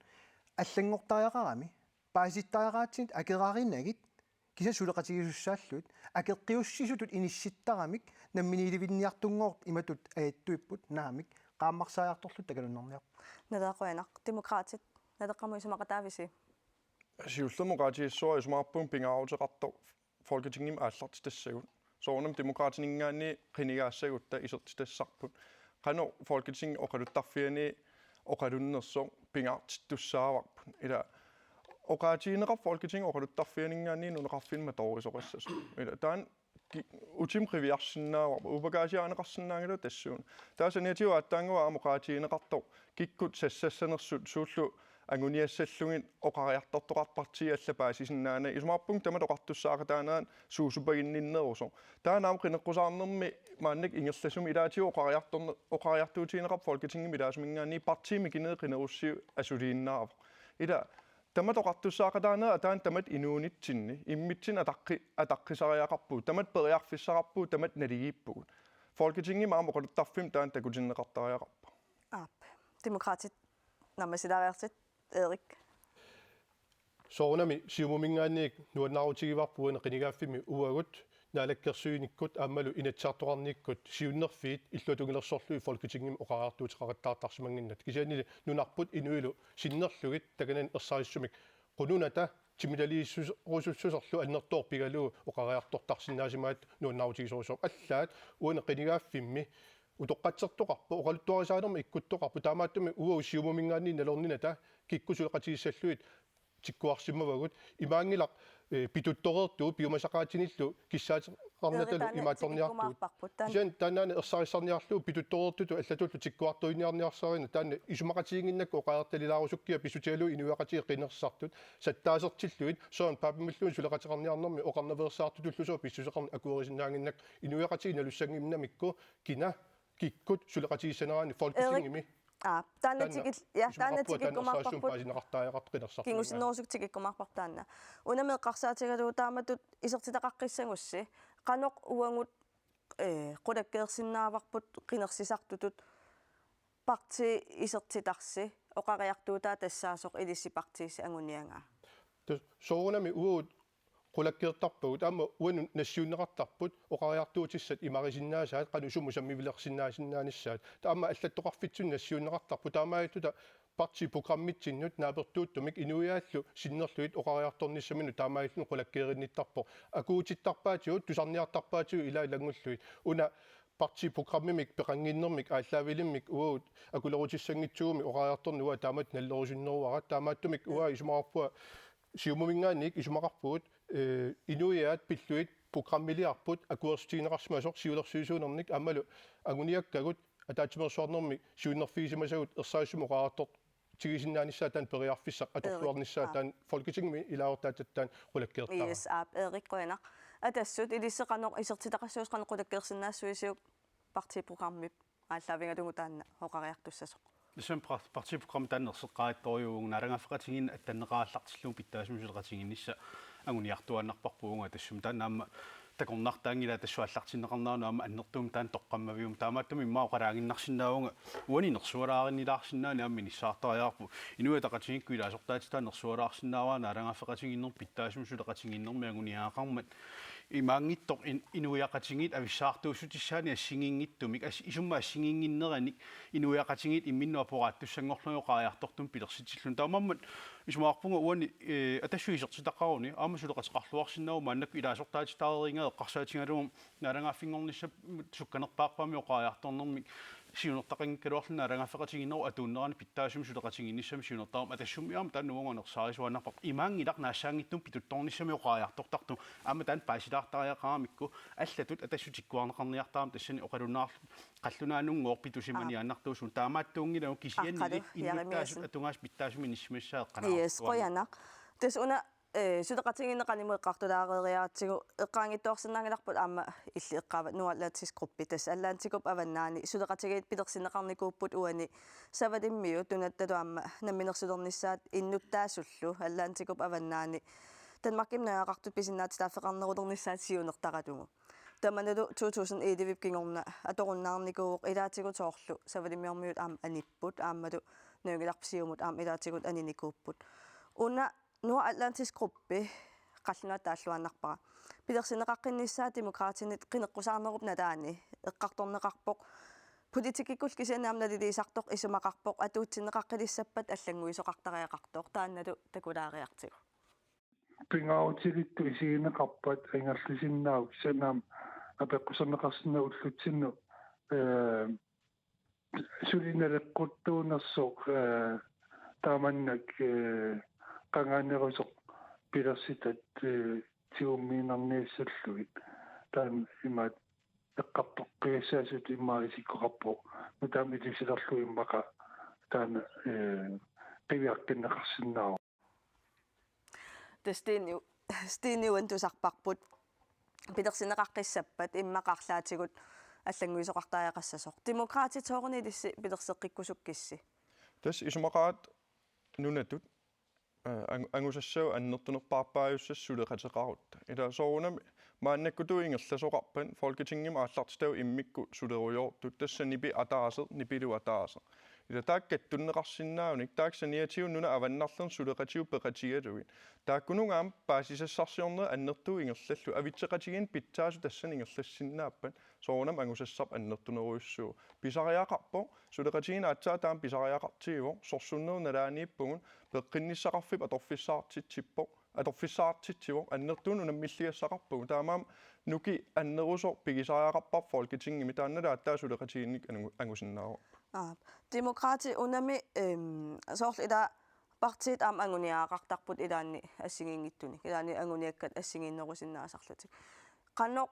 allanngortariaqarami paasisittariaqaratsigu akeraarinagit kisianni suleqatigisussaallugit, akeqqiussisutut inissittaramik namminiilivinniartunngooq imatut ajattuipput naamik, qaammarsariartorluta takulinnarniarpoq. Naleraq qujanaq, Demokraatit, Naleqqamut isumaqataavisi? Siullermik oqaatigissuara isumaqarpunga pingaaruteqartoq Folketingimi aallartitassagut. Soorunami Demokraatininngaanniit qinigaassagutta isertitassarput. Qanoq Folketingip oqaluttarfiani oqalunnersoq pingaartittussaavarput. Ila oqaatigineqarpoq Folketingip oqaluttarfianinngaanniit nunaqarfinni matoorisoqassasoq. Ila taanna ki-, utimut qiviarsinnaavarput, upakaasiarineqarsinnaanngilagut tassuuna. Taava saniatigut aatsaannguaq aamma oqaatigineqartoq kikkut sassassanersut suullu anguniassallugit oqariartortoqartoq partiit allat paasisinnaanagit. Isumaqarpunga tamatta oqartussaaqataanerat suusupaginninnerusoq. Taanna aamma qineqqusaarnermi maannakkut ingerlasumik ilaatigut oqariartorne-, oqariartuutigineqarpoq Folketingimi ilaasuminngaanniit partiit mikinerit qinerussiuk asuliinnaavoq. Ila tamatta oqartussaaqataanerat ataani tamatta inuunitsinni, immitsinnut ataqqi-, ataqqisariaqarpugut, tamatta periarfissaqarpugut, tamatta naligiippugut. Folketingimi aamma oqaluttarfimmi taanna takutinneqartariaqarpoq. Aap. Demokraatit nammasilaariartit, Erik. Soorunami Siumuminngaanniit nuannaarutigivarput uani qinigaaffimmi uagut naalakkersuinikkut aammalu Inatsisartoqarnikkut siunnerfiit illuatungilersorlugit Folketingimi oqariartuuteqaqattaartarsimannginnata. Kisiannili nunarput inuilu sinnerlugit takanani ersarissumik qununata timitaaliissuserusussuserlu annertooq pigalugu oqariartortarsinnaasimaat nuannaarutigisorujussuuvoq. Allaat uani qinigaaffimmi utoqqatsertoqarpoq, oqaluttuarisaanermi ikkuttoqarpoq, taamaattumik uagut Siumuminngaanniit nalorninata kikkut suleqatigissallugit tikkuarsimavagut, imaanngilaq, eh, pituttoreertugut piumasaqaatsinillu kissaateqarnatalu Erik, taanna imaattorniartugut. Tikikkumaarparput, taanna. Kisianni taannaana ersarissarniarlugu pituttoreertutut allatullu tikkuartuiniarniarsarineq, taanna isumaqatigiinnginnakku oqariartalilaarusukkiga pissutigalugu inuiaqatigiit qinersisartut sattaasertillugit Søren Papemilluunniit suleqateqarniarnermi oqarnaveersaartutullu sooq pissuseqarneq akuerisinnaannginnakku inuiaqatigiit nalussannginnamikku kina kikkut suleqatigissanerani Folketingimi. Erik. Aa, taanna taanna tikil-, ja, taanna isumaqarpunga taanna ersarissumik tikikkumaarparput. Paasineqartariaqartoq qinersisartuunnginnami. Kingusinnerusukkut tikikkumaarparput taanna. Una meeqqarsaatigalugu taamatut isertitaqaqqissagusi. Qanoq uagut, eh, qulakkeersinnaavarput qinersisartutut partii isertitarsi oqariartuutaa tassaasoq ilissi partiissi anguniagaa. Tassa soorunami uagut qulakkeertarpagut, aamma uannut nassiunneqartarput oqariartuutissat imarisinnaasat qanoq sumut sammivilersinnaasinnaanissaat. Taava aamma allattoqarfitsinut nassiunneqartarput, taamaalilluta partiiprogrammitsinnut naapertuuttumik inuiaallu sinnerlugit oqariartornissaminut taamaalilluni qulakkeerinnittarpoq. Akuutittarpaatigut, tusarniartarpaatigut ilaa ilanngullugit. Una partiiprogrammimik peqannginnermik aallaavilimmik uagut akulerutissanngitsugumi oqariartorneq uanga taamatut nallerusunneruara. Taamaattumik uanga isumaqarpunga Siumuminngaanniit isumaqarpugut, eh, inuiaat pillugit programmiliarput akuersissutigineqarsimasoq siulersuisuunernik aammalu anguniakkagut ataatsimeersuarnermi siunnerfigisimasagut ersarissumik oqariartortigisinnaanissaat taanna periarfissaq atorluarnissaat taanna Folketingimi ilaasortaata taanna qulakkeertarput. Yes, aap, Erik, qujanaq. Atassut, ilissi qanoq isertitaqassuusi, qanoq qulakkeersinnaassuusiuk partiiprogrammip aallaavigalugu taanna oqariartussasoq? Tassami par-, partiiprogrammi taanna erseqqarittorujuuvugut, naalagaaffeqatigiinneq attanneqarallartillugu pitsaasumik suleqatigiinnissaq anguniartuaannarparput uunga, tassami taanna aamma takornartaanngilaq, tassa aallartinneqarneranut aamma annertuumik taanna toqqammaviuvoq. Taamaattumik immaqa oqalaaginnarsinnaavunga uani nersualaarinnilaarsinnaaneq aamma inissaartariaqarpoq. Inuit Ataqatigiikkut ilaasortaatitaa nersualaarsinnaavara naalagaaffeqatigiinnermi pitsaasumik suleqatigiinnermi anguniagaqarmat. Imaanngitsoq in-, inuiaqatigiit avissaartuussutissaannik assigiinngitsumik, as-, isummat assigiinnginnerannik inuiaqatigiit imminnut aporaattussanngorlugit oqariartortumik pilersitsilluni. Taamaammat isumaqarpunga uani, eh, Atassut isertitaqaruni aamma suleqateqarluarsinnaavoq, maannakkut ilaasortaatitaareerigaat eqqarsaatigalugu naalagaaffinngornissap sukkanerpaarpaamik oqariartornermik siunertaqanngikkaluarluni naalagaaffeqatigiinnerup atuunnerani pitsaasumik suleqatigiinnissamik siunertarami. Atassummi aamma taanna uagut ersarissuaannarparput. Imaanngilaq naassaanngitsunik pituttornissamik oqariartortartut. Aamma taanna paasilaartariaqaramikku allatut Atassut tikkuarneqarniartarami tassani oqalunnaarl-, qallunaanunnguuq pitusimaniaannartuusugut. Taamaattuunngilagut, kisiannili innuttaasut atugaasut pitsaasumik inissisimassaat eqqanaarusunngilagut. Yes, qujanaq. Tassa una, eh, suleqatigiinneq qanimut eqqartulaareeriaratsigu eqqaanngitsoorsinnaanngilarput aamma illit eqqaavat Nordatlantisk Gruppi, tassa Atlantikup avannaani suleqatigiit pilersinneqarnikuupput uani Savalimmiut nunattalu aamma namminersulernissaat innuttaasullu Atlantikup avannaani Danmarkimut najugaqartut pisinnaatitaaffeqarnerulernissaat siunertaralugu. Tamannalu to tusind elleve-p kingorna atorunnaarnikuuvoq, ilaatigut soorlu Savalimmiormiut aamma anipput, aammalu nalunngilarput Siumut aamma ilaatigut aninikuupput. Una Nordatlantisk Gruppi qallunaatut taalluaannarpara. Pilersinneqaqqinnissaa Demokraatinit qineqqusaarnerup nalaani eqqartorneqarpoq. Politikkikkullu kisianni aamma naliliisartoq isumaqarpoq atuutsinneqaqqilissappat allannguisoqartariaqartoq, taannalu takulaariartigu. Pingaarutigiittut isigineqarpat angerlisinnaavugut, kisianni aamma apeqquserneqarsinnaavugut ullutsinnut, eh, suli naleqquttuunersoq, eh, taamannak, eh, qangaanerusoq pilersitat, eh, tigummiinnarniassallugit. Taanna imaat eqqartoqqigassaasutut immaqa isikkoqarpoq. Nutaamik ilusilerlugu immaqa taanna, eh, qiviartinneqarsinnaavoq. Tassa Steniuan tusarparput pilersinneqaqqissappat immaqa arlaatigut allannguisoqartariaqassasoq. Demokraatit sooruna ilissi pilerseqqikkusukkissi? Tassa isumaqaraat nunatut, eh, ang-, angusassaq annertunerpaarpaajussasoq suleqateqarutta. Ila soorunami maannakkutut ingerlasoqarpat Folketingimi aallartitavut immikkut sulerujoortut, tassa nipi ataaseq, nipilu ataaseq. Ila taakku kattunneqarsinnaagunik, taakku saniatigut nunat avannarlerni suleqatigut peqatigalugit. Taakkununnga aamma paasisassarsiornerit annertuut ingerlallugu, avitseqatigiinneq pitsaasut tassani ingerlassinnaappat, soorunami angusassarput annertunerujussuuvoq. Pisariaqarpoq, suleqatigiinneq aatsaat taama pisariaqartigivoq, sorsunnerit nalaaniippugut, peqqinnissaqarfiup atorfissaqartitsippoq, atorfissaqartitsivoq, annertuumik unammilligassaqarpugut. Taamaammat nuki annerusoq pigisariaqarparput Folketingimi, taannalu aatsaat suleqatigiinnik angu-, angusinnaavarput. Aap. Demokraatit unami, ehm, soorlu ila partiit aamma anguniagaqartarput ilaanni assigiinngitsunik, ilaanni anguniakkat assigiinnerusinnaasarlutik. Qanoq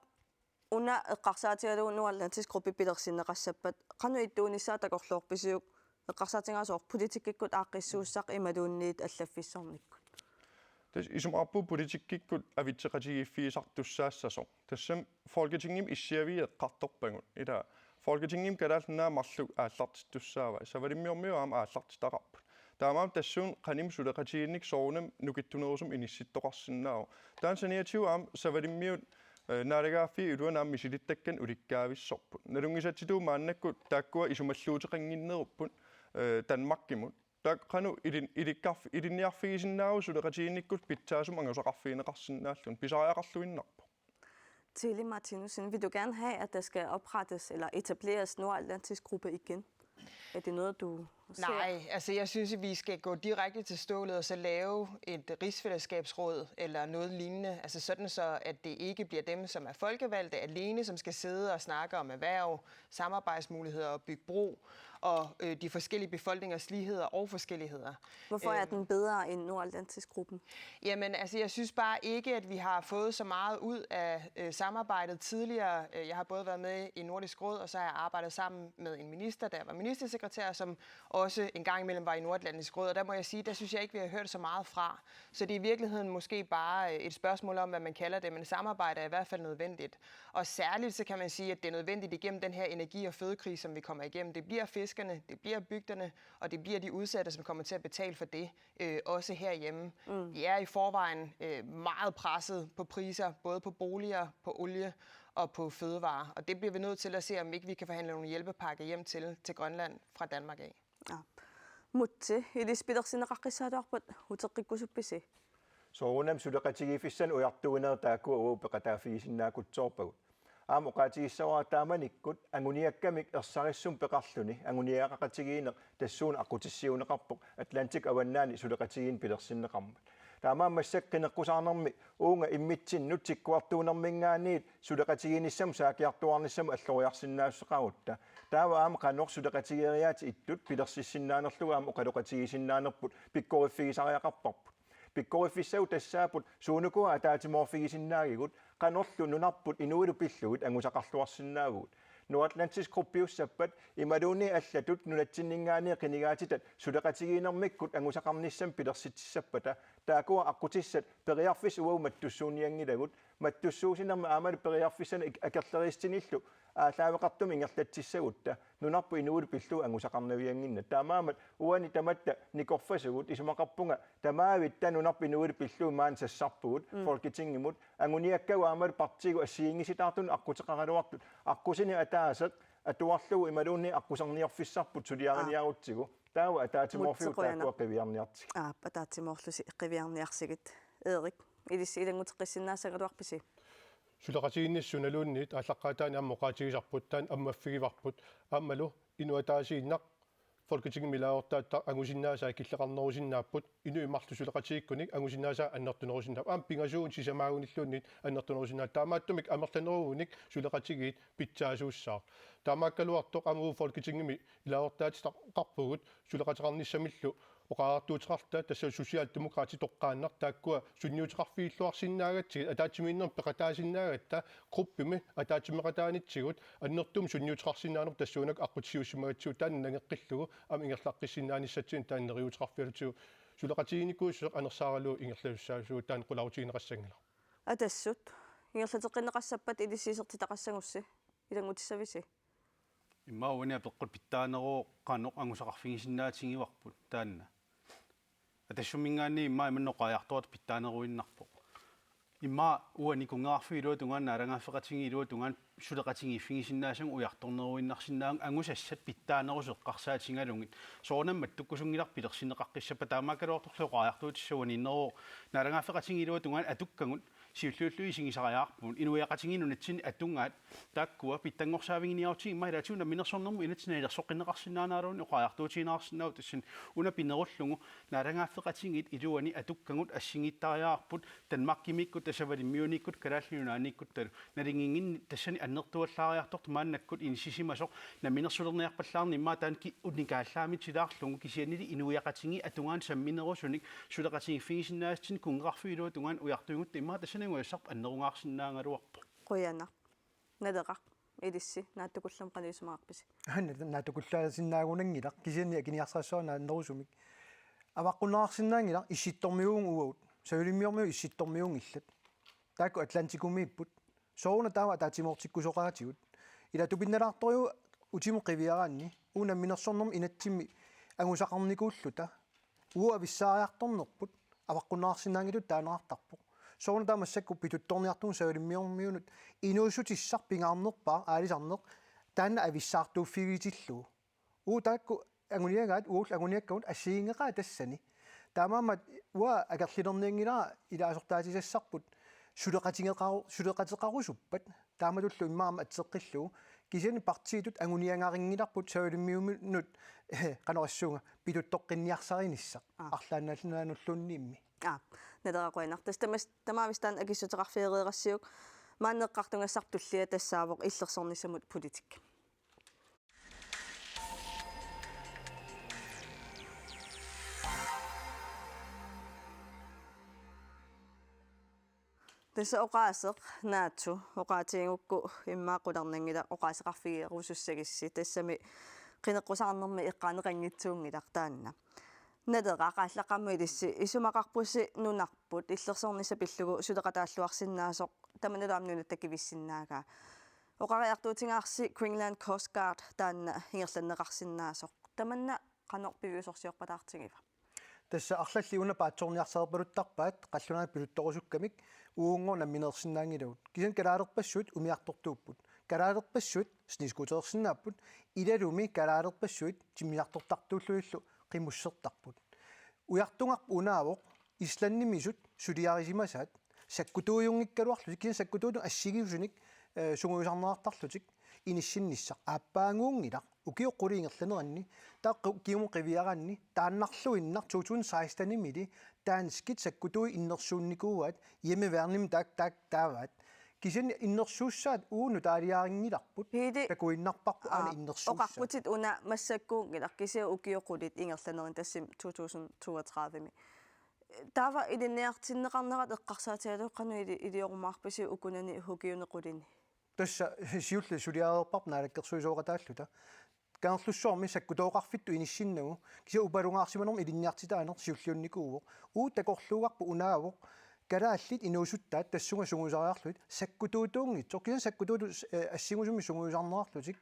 una eqqarsaatigalugu Nuann Atlantisk Gruppi pilersinneqassappat, qanoq ittuunissaa takorloorpisiuk, eqqarsaatigaara soorlu politikkikkut aaqqissuussaq imaluunniit allaffissornikkut? Tassa isumaqarpunga politikkikkut avitseqatigiiffigisartussaassasoq. Tassami Folketingimi issiaviit eqqartorpagut. Ila Folketingimi Kalaallit Nunaat marluk aallartittussaavai. Savalimmiormiut aamma aallartitaqarput. Taamaammat tassuuna qanimut suleqatigiinnik soorunami nukittunerusumik inissittoqarsinnaavoq. Taanna saniatigut aamma savalimmiut, eh, naalagaaffiit iluanni aamma misilittakkanik ulikkaavissorput. Nalunngisatsitut maannakkut taakkua isumalluuteqannginnerupput, eh, Danmarkimut. Taakku qanoq ilin-, ilikkarf-, ilinniarfigisinnaavagut suleqatigiinnikkullu pitsaasumik angusaqarfigineqarsinnaalluni, pisariaqarluinnarpoq. Tilly Martinussen, vil du gerne have, at der skal oprettes eller etableres Nordatlantisk Gruppe igen? Er det noget, du ser? Nej, altså jeg synes, at vi skal gå direkte til stålet og så lave et rigsfællesskabsråd eller noget lignende. Altså sådan så, at det ikke bliver dem, som er folkevalgte alene, som skal sidde og snakke om erhverv, samarbejdsmuligheder og bygge bro og øh, de forskellige befolkningers ligheder og forskelligheder. Hvorfor er den bedre end Nordatlantisk Gruppen? Jamen, altså, jeg synes bare ikke, at vi har fået så meget ud af øh, samarbejdet tidligere. Øh, jeg har både været med i Nordisk Råd, og så har jeg arbejdet sammen med en minister, der var ministersekretær, som også en gang imellem var i Nordatlantisk Råd. Og der må jeg sige, der synes jeg ikke, vi har hørt så meget fra. Så det er i virkeligheden måske bare øh, et spørgsmål om, hvad man kalder det, men samarbejde er i hvert fald nødvendigt. Og særligt så kan man sige, at det er nødvendigt igennem den her energi- og fødekrise, som vi kommer igennem. Det bliver fiskerne, det bliver bygderne, og det bliver de udsatte, som kommer til at betale for det, øh, også herhjemme. Mm. Vi er i forvejen øh, meget presset på priser, både på boliger, på olie og på fødevarer. Og det bliver vi nødt til at se, om ikke vi kan forhandle nogle hjælpepakker hjem til, til Grønland fra Danmark af. Ja. Mutsi, ilissi pilersinneqaqqissaatuarpat uteqqikkusuppisi? Soorunami suleqatigiiffissanik ujartuinerit taakkua uagut peqataaffigisinnaakutsoorpagut. Aamma oqaatigissavara taamanikkut anguniakkamik ersarissumik peqarluni anguniagaqatigiinneq tassuuna aqqutissiuunneqarpoq Atlantic Avannaani suleqatigiinneq pilersinneqarmat. Taamaammat massakkut qineqqusaarnermi uunga immitsinnut tikkuartuunerminngaanniit suleqatigiinnissamut saakkiartuaarnissamut alloriarsinnaassuseqarutta. Taava aamma qanoq suleqatigeeriaatit ittut pilersissinnaanerlugu aamma oqaloqatigiissinnaanerput pikkoriffigisariaqarparput. Pikkoriffissavut tassaapput suunukua ataatsimoorfigisinnaagigut, qanorlu nunarput inuilu pillugit angusaqarluarsinnaavugut. Nordatlantisk Gruppiussappat imaluunniit allatut nunatsinninngaanniit qinigaatitat suleqatigiinnermikkut angusaqarnissamik pilersitsissappata, taakkua aqqutissat periarfissat uagut mattussuunnianngilagut, mattussuussinermi aammalu periarfissanik akerleriissutinillu aallaaveqartumik ingerlatsissagutta nunarput inuilu pillugit angusaqarnaviannginnata. Taamaammat uani tamatta nikorfasugut, isumaqarpunga tamaavitta nunarput inuilu pillugit maani sassarpugut, mm, Folketingimut, anguniakkagut aammalu partiigut assigiinngisitaartunut aqquteqaraluartut, aqqusineq ataaseq atuarlugu imaluunniit aqquserniorfissarput suliariniarutsigu. Taava ataatsimoorfigut taakkua qiviarniartigit. Aap, ataatsimoorlusi qiviarniarsigit. Erik, ilissi ilannguteqqissinnaassagaluarpisi? Suleqatigiinnissamut sunaluunniit aallaqqaataani aamma oqaatigisarput, taanna ammaffigivarput, aammalu inuk ataasiinnaq Folketingimi ilaasortaata angusinnaasaa killeqarnerusinnaapput, inuit marluk suleqatigiikkunik angusinnaasaa annertunerusinnaapput, aamma pingasuunik sisamaagunilluunniit annertunerusinnaapput, taamaattumik amerlanerugunik suleqatigiit pitsaasuussaaq. Taamaakkaluartoq aamma uagut Folketingimi ilaasortaatitaqarpugut suleqateqarnissamillu Oqariartuuteqarta tassa Socialdemokraatit toqqaannaq taakkua sunniuteqarfigilluarsinnaagatsigit ataatsimiinnermi peqataasinnaagatta gruppimi ataatsimeeqataanitsigut annertuumik sunniuteqarsinnaaneq tassuunakkut aqqutissiuussimagatsigu taanna nangeqqillugu aamma ingerlaqqissinnaanissatsinnik taanna neriuuteqarfigalutigu suleqatiginikuusoq anersaaralugu ingerlasussaasugut taanna qularutiginiassanngilaq. Atassut ingerlateqqinneqassappat ilissi isertitaqassagussi ilanngutissavisi? Immaqa uani apeqqut pitsaaneruvoq qanoq angusaqarfigisinnaatigivarput taanna. Atassumminngaanniit immaqa imannak oqariartuartut pitsaaneruinnarpoq. Immaqa uani kunngeqarfiup iluatungaani naalagaaffeqatigiit iluatungaani suleqatigiiffigisinnaasagut ujartorneruinnarsinnaavagut angusassat pitsaanerusut eqqarsaatigalugit. Soorunami mattukkusunngilarput pilersinneqaqqissappat taamaakkaluartorli oqariartuutissaq uaniinneruvoq naalagaaffeqatigiit iluatungaani atukkagut siulliullugu isigisariaqarpugut inuiaqatigiit nunatsinni atugaat taakkua pitsanngorsaaffiginiarutsigit immaqa ilaatigut namminersornermut inatsit nalilersoqqinneqarsinnaaneraluunniit oqariartuutigineqarsinnaavoq tassani una pinerullugu naalagaaffeqatigiit iluani atukkagut assigiittariaqarput Danmarkimiikkutta Savalimmiuniikkutta Kalaallit Nunaanniikkuttalu nalinginngin tassani annertuallaariartortut maannakkut inissisimasoq namminersulerniarpallaarneq immaqa taanna ki-, unikaallaamik tilaarlugu kisiannili inuiaqatigiit atugaanni samminerusunik suleqatigiiffigisinnaasatsinnik kunngeqarfiup iluatungaani ujartuigutta immaqa tassani angusassarput annerungaarsinnaagaluarpoq. Qujanaq. Naleraq, ilissi naatsukullammik qanoq isumaqarpisi? Ahanna naatsukullaasinnaagunanngilaq kisianni akiniarsarissavara naannerusumik. Avaqqunneqarsinnaanngilaq Issittormiuugut uagut. Savalimmiormiut Issittormiuunngillat. Taakku Atlantikumiipput. Sooruna taama ataatsimoortikkusoqaatigut. Ila tupinnalaartorujuk utimut qiviaraanni uagut namminersornermi inatsimmi angusaqarnikuulluta. Uagut avissaariartornerput avaqqunneqarsinnaanngitsutut taaneqartarpoq. Sooruna taava massakkut pituttorniartugut Savalimmiormiunut inuussutissaq pingaarnerpaaq aalisarneq taanna avissaartuuffigitillugu. Uagut taakku anguniagaat uagullu anguniakkagut assigiinngeqaat tassani. Taamaammat uanga akerlilernianngilara ilaasortaatisassarput suleqatigeqaru-, suleqateqarusuppat taamatullu immaqa aamma atseqqillugu kisianni partiitut anguniagarinngilarput Savalimmiunut qanoq issuunga pituttoqqinniarsarinissaq. Aa. Arlaannaanulluunniimmi. Aa, Naleraq qujanaq. Tassa tamas-, tamaavisa taanna akissuteqarfigereerassiuk maanna eqqartugassarput tullia tassaavoq illersornissamut politikki. Tassa oqaaseq naatsu oqaatigigukku immaqa qularnanngilaq oqaaseqarfigerusussagissi tassami qineqqusaarnermi eqqaaneqanngitsuunngilaq taanna. Naleraq aallaqqaammut ilissi isumaqarpusi nunarput illersornissaq pillugu suleqataalluarsinnaasoq tamannalu aamma nunatta kivissinnaagaa. Oqariartuutigaarsi Greenland Coast Guard taanna ingerlanneqarsinnaasoq. Tamanna qanoq piviusorsiorpalaartigiva? Tassa arlallit una paatsoorniarsalerpaluttarpaat qallunaat pituttorusukkamik uagunngooq nammineersinnaanngilagut. Kisianni kalaalerpassuit umiartortuupput. Kalaalerpassuit snescooterersinnaapput. Ilalumi kalaalerpassuit timmisartortartuullugillu qimussertarput. Ujartugarput unaavoq Islandimisut suliarisimasaat sakkutuujunngikkaluarlutik kisianni sakkutuutut assigiisunik, eh, sungiusarneqartarlutik inissinnissaq aappaaguunngilaq ukiut qulit ingerlaneranni taava qu-, ukiumut qiviaraanni taannarluinnaq to tusind seksten-imili danskit sakkutuui innersuunnikuuaat hjemmeværnimi taak taak taavaat. Kisianni innersuussaat uagut nutaaliarinngilarput. Hili. Takuinnarparput aana. Aa, innersuussaat. Oqarputit una massakkuunngilaq kisianni ukiut qulit ingerlaneranni tassami to tusind toogtredive-mi. Taava ilinniartinneqarnerat eqqarsaatigalugu qanoq ili-, iliorumaarpisi ukunani ukiuni qulini? Tassa siulleq suliareerparput naalakkersuisooqataalluta. Kangerlussuarmi sakkutooqarfittut inissinnagu kisianni upalungaarsimanermut ilinniartitaaneq siulliunnikuuvoq. Uagut takorluugarput unaavoq kalaallit inuusuttaat tassunga sungiusariarlugit sakkutuutuunngitsoq kisianni sakkutuutut, eh, assingusumik sungiusarneqarlutik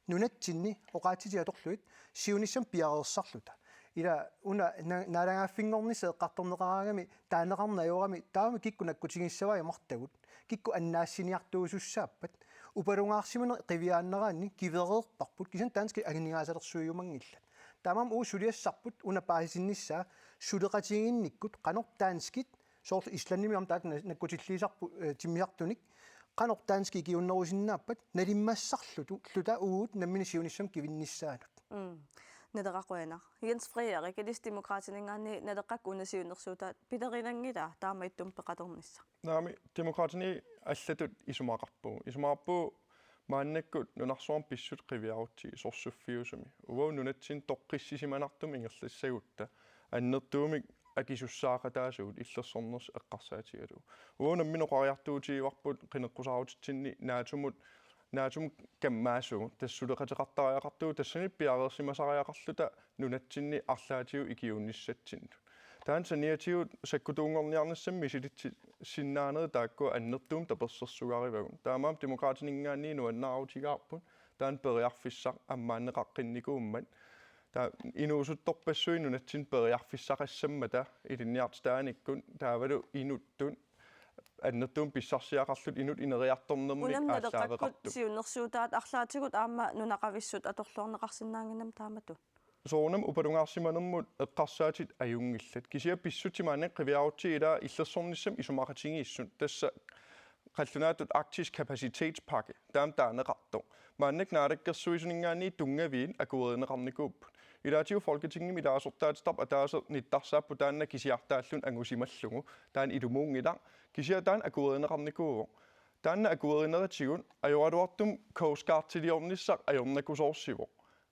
nunatsinni oqaatsitik atorlugit siunissami piareersarluta. Ila una na-, naalagaaffinngornissaq eqqartorneqaraangami taaneqarneq ajorami taavami kikkut nakkutigissavaat imartagut. Kikkut annaassiniartuusussaappat. Upalungaarsimaneq qiviaannaraanni kivereerparput kisianni danskit aningaasalersuiumanngillat. Taamaammat uagut suliassarput una paasitinnissaa suleqatigiinnikkut qanoq danskit soorlu Islandimi aamma taakku na-, nakkutilliisarput, eh, timmisartunik qanoq danskit ikiuunnerusinnaappat nalimmassarluta luta uagut nammineq siunissami kivinnissaanut. Mm. Naleraq qujanaq. Jens Frederik, ilissi Demokraatininngaanniit Naleqqakkut una siunnersuutaat pilerinanngilaa taamaattumik peqaternissaq? Naamik, Demokraatini allatut isumaqarpugut. Isumaqarpugut maannakkut nunarsuarmi pissutsit qiviarutsigit sorsuffiusumi. Uagut nunatsinni toqqissisimanartumik ingerlassagutta. Annertuumik akisussaaqataasugut illersornersi eqqarsaatigalugu. Uagut nammineq oqariartuutigivarput qineqqusaarutitsinni NATO-mut, NATO-mut kammaasugut, tassa suleqateqartariaqartugut, tassani piareersimasariaqarluta nunatsinni arlaatigut ikiuunnissatsinnut. Taanna saniatigut sakkutuunngorniarnissamik misilitsissinnaanerit taakku annertuumik tapersersorsugaarivavut. Taamaammat Demokraatininngaanniit nuannaarutigaarput taanna periarfissaq ammaanneqaqqinnikuummat. Taava inuusuttorpassuit nunatsinni periarfissaqassammata ilinniartitaanikkut taavalu inuttut annertuumik pissarsiaqarluta inuttut ineriartornermik. Unami naleqakkut aallaaveqartut siunnersuutaat arlaatigut aamma nunaqavissut atorluarneqarsinnaannginnami taamatut. Soorunami upalungaarsimanermut eqqarsaatit ajunngillat. Kisianni pissutsit maannakkut qiviarutsigit ilaa illersornissamut isumaqatigiissut. Tassa qallunaatut Arktisk Kapacitetspakke, taama taaneqartoq. Maannakkut naalakkersuisuninngaanniit tunngaviit akuerineqarnikuupput. Ilaatigut Folketingimi ilaasortaatittarput ataaseq nittarsaapput taanna kisiartaalluni angusimallugu. Taanna ilumuunngilaq. Kisianni taanna akuerineqarnikuuvoq. Taanna akuerinerisigut ajoraluartumik Coast Guardiliornissaq ajornakusoorsivoq.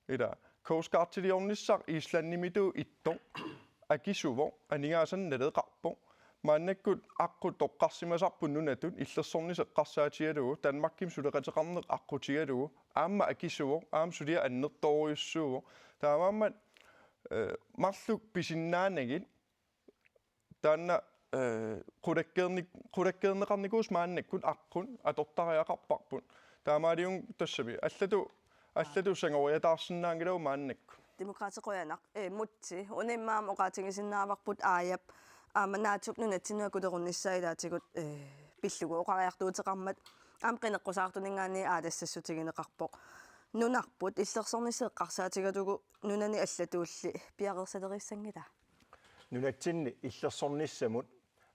Ila, Coast Guardiliornissaq Islandimiittoq ittoq akisuvoq, aningaasanik naleqarpoq. Maannakkut aqqut toqqarsimasarput nunatut illersornissaq eqqarsaatigalugu, Danmarkimi suleqateqarneq aqqutigalugu, aamma akisuvoq, aamma suliaq annertoorujussuuvoq. Taamaammat, eh, marluk pisinnaanagit taanna, eh, qulakkeernik-, qulakkeerneqarnikuusoq maannakkut aqqut atortariaqarparput. Taamaaliorluni tassami allatut, allatut sangoriataarsinnaanngilagut maannakkut. Demokraatit qujanaq, eh, Múte, una immaqa aamma oqaatigisinnaavarput Aajap aamma NATO-p nunatsinnut akulerunnissaa ilaatigut, eh, pillugu oqariartuuteqarmat aamma qineqqusaartuninngaanniit aalassassutigineqarpoq. Nunarput illersornissaq eqqarsaatigalugu nunani allatulli piareersaleriissanngilaa? Nunatsinni illersornissamut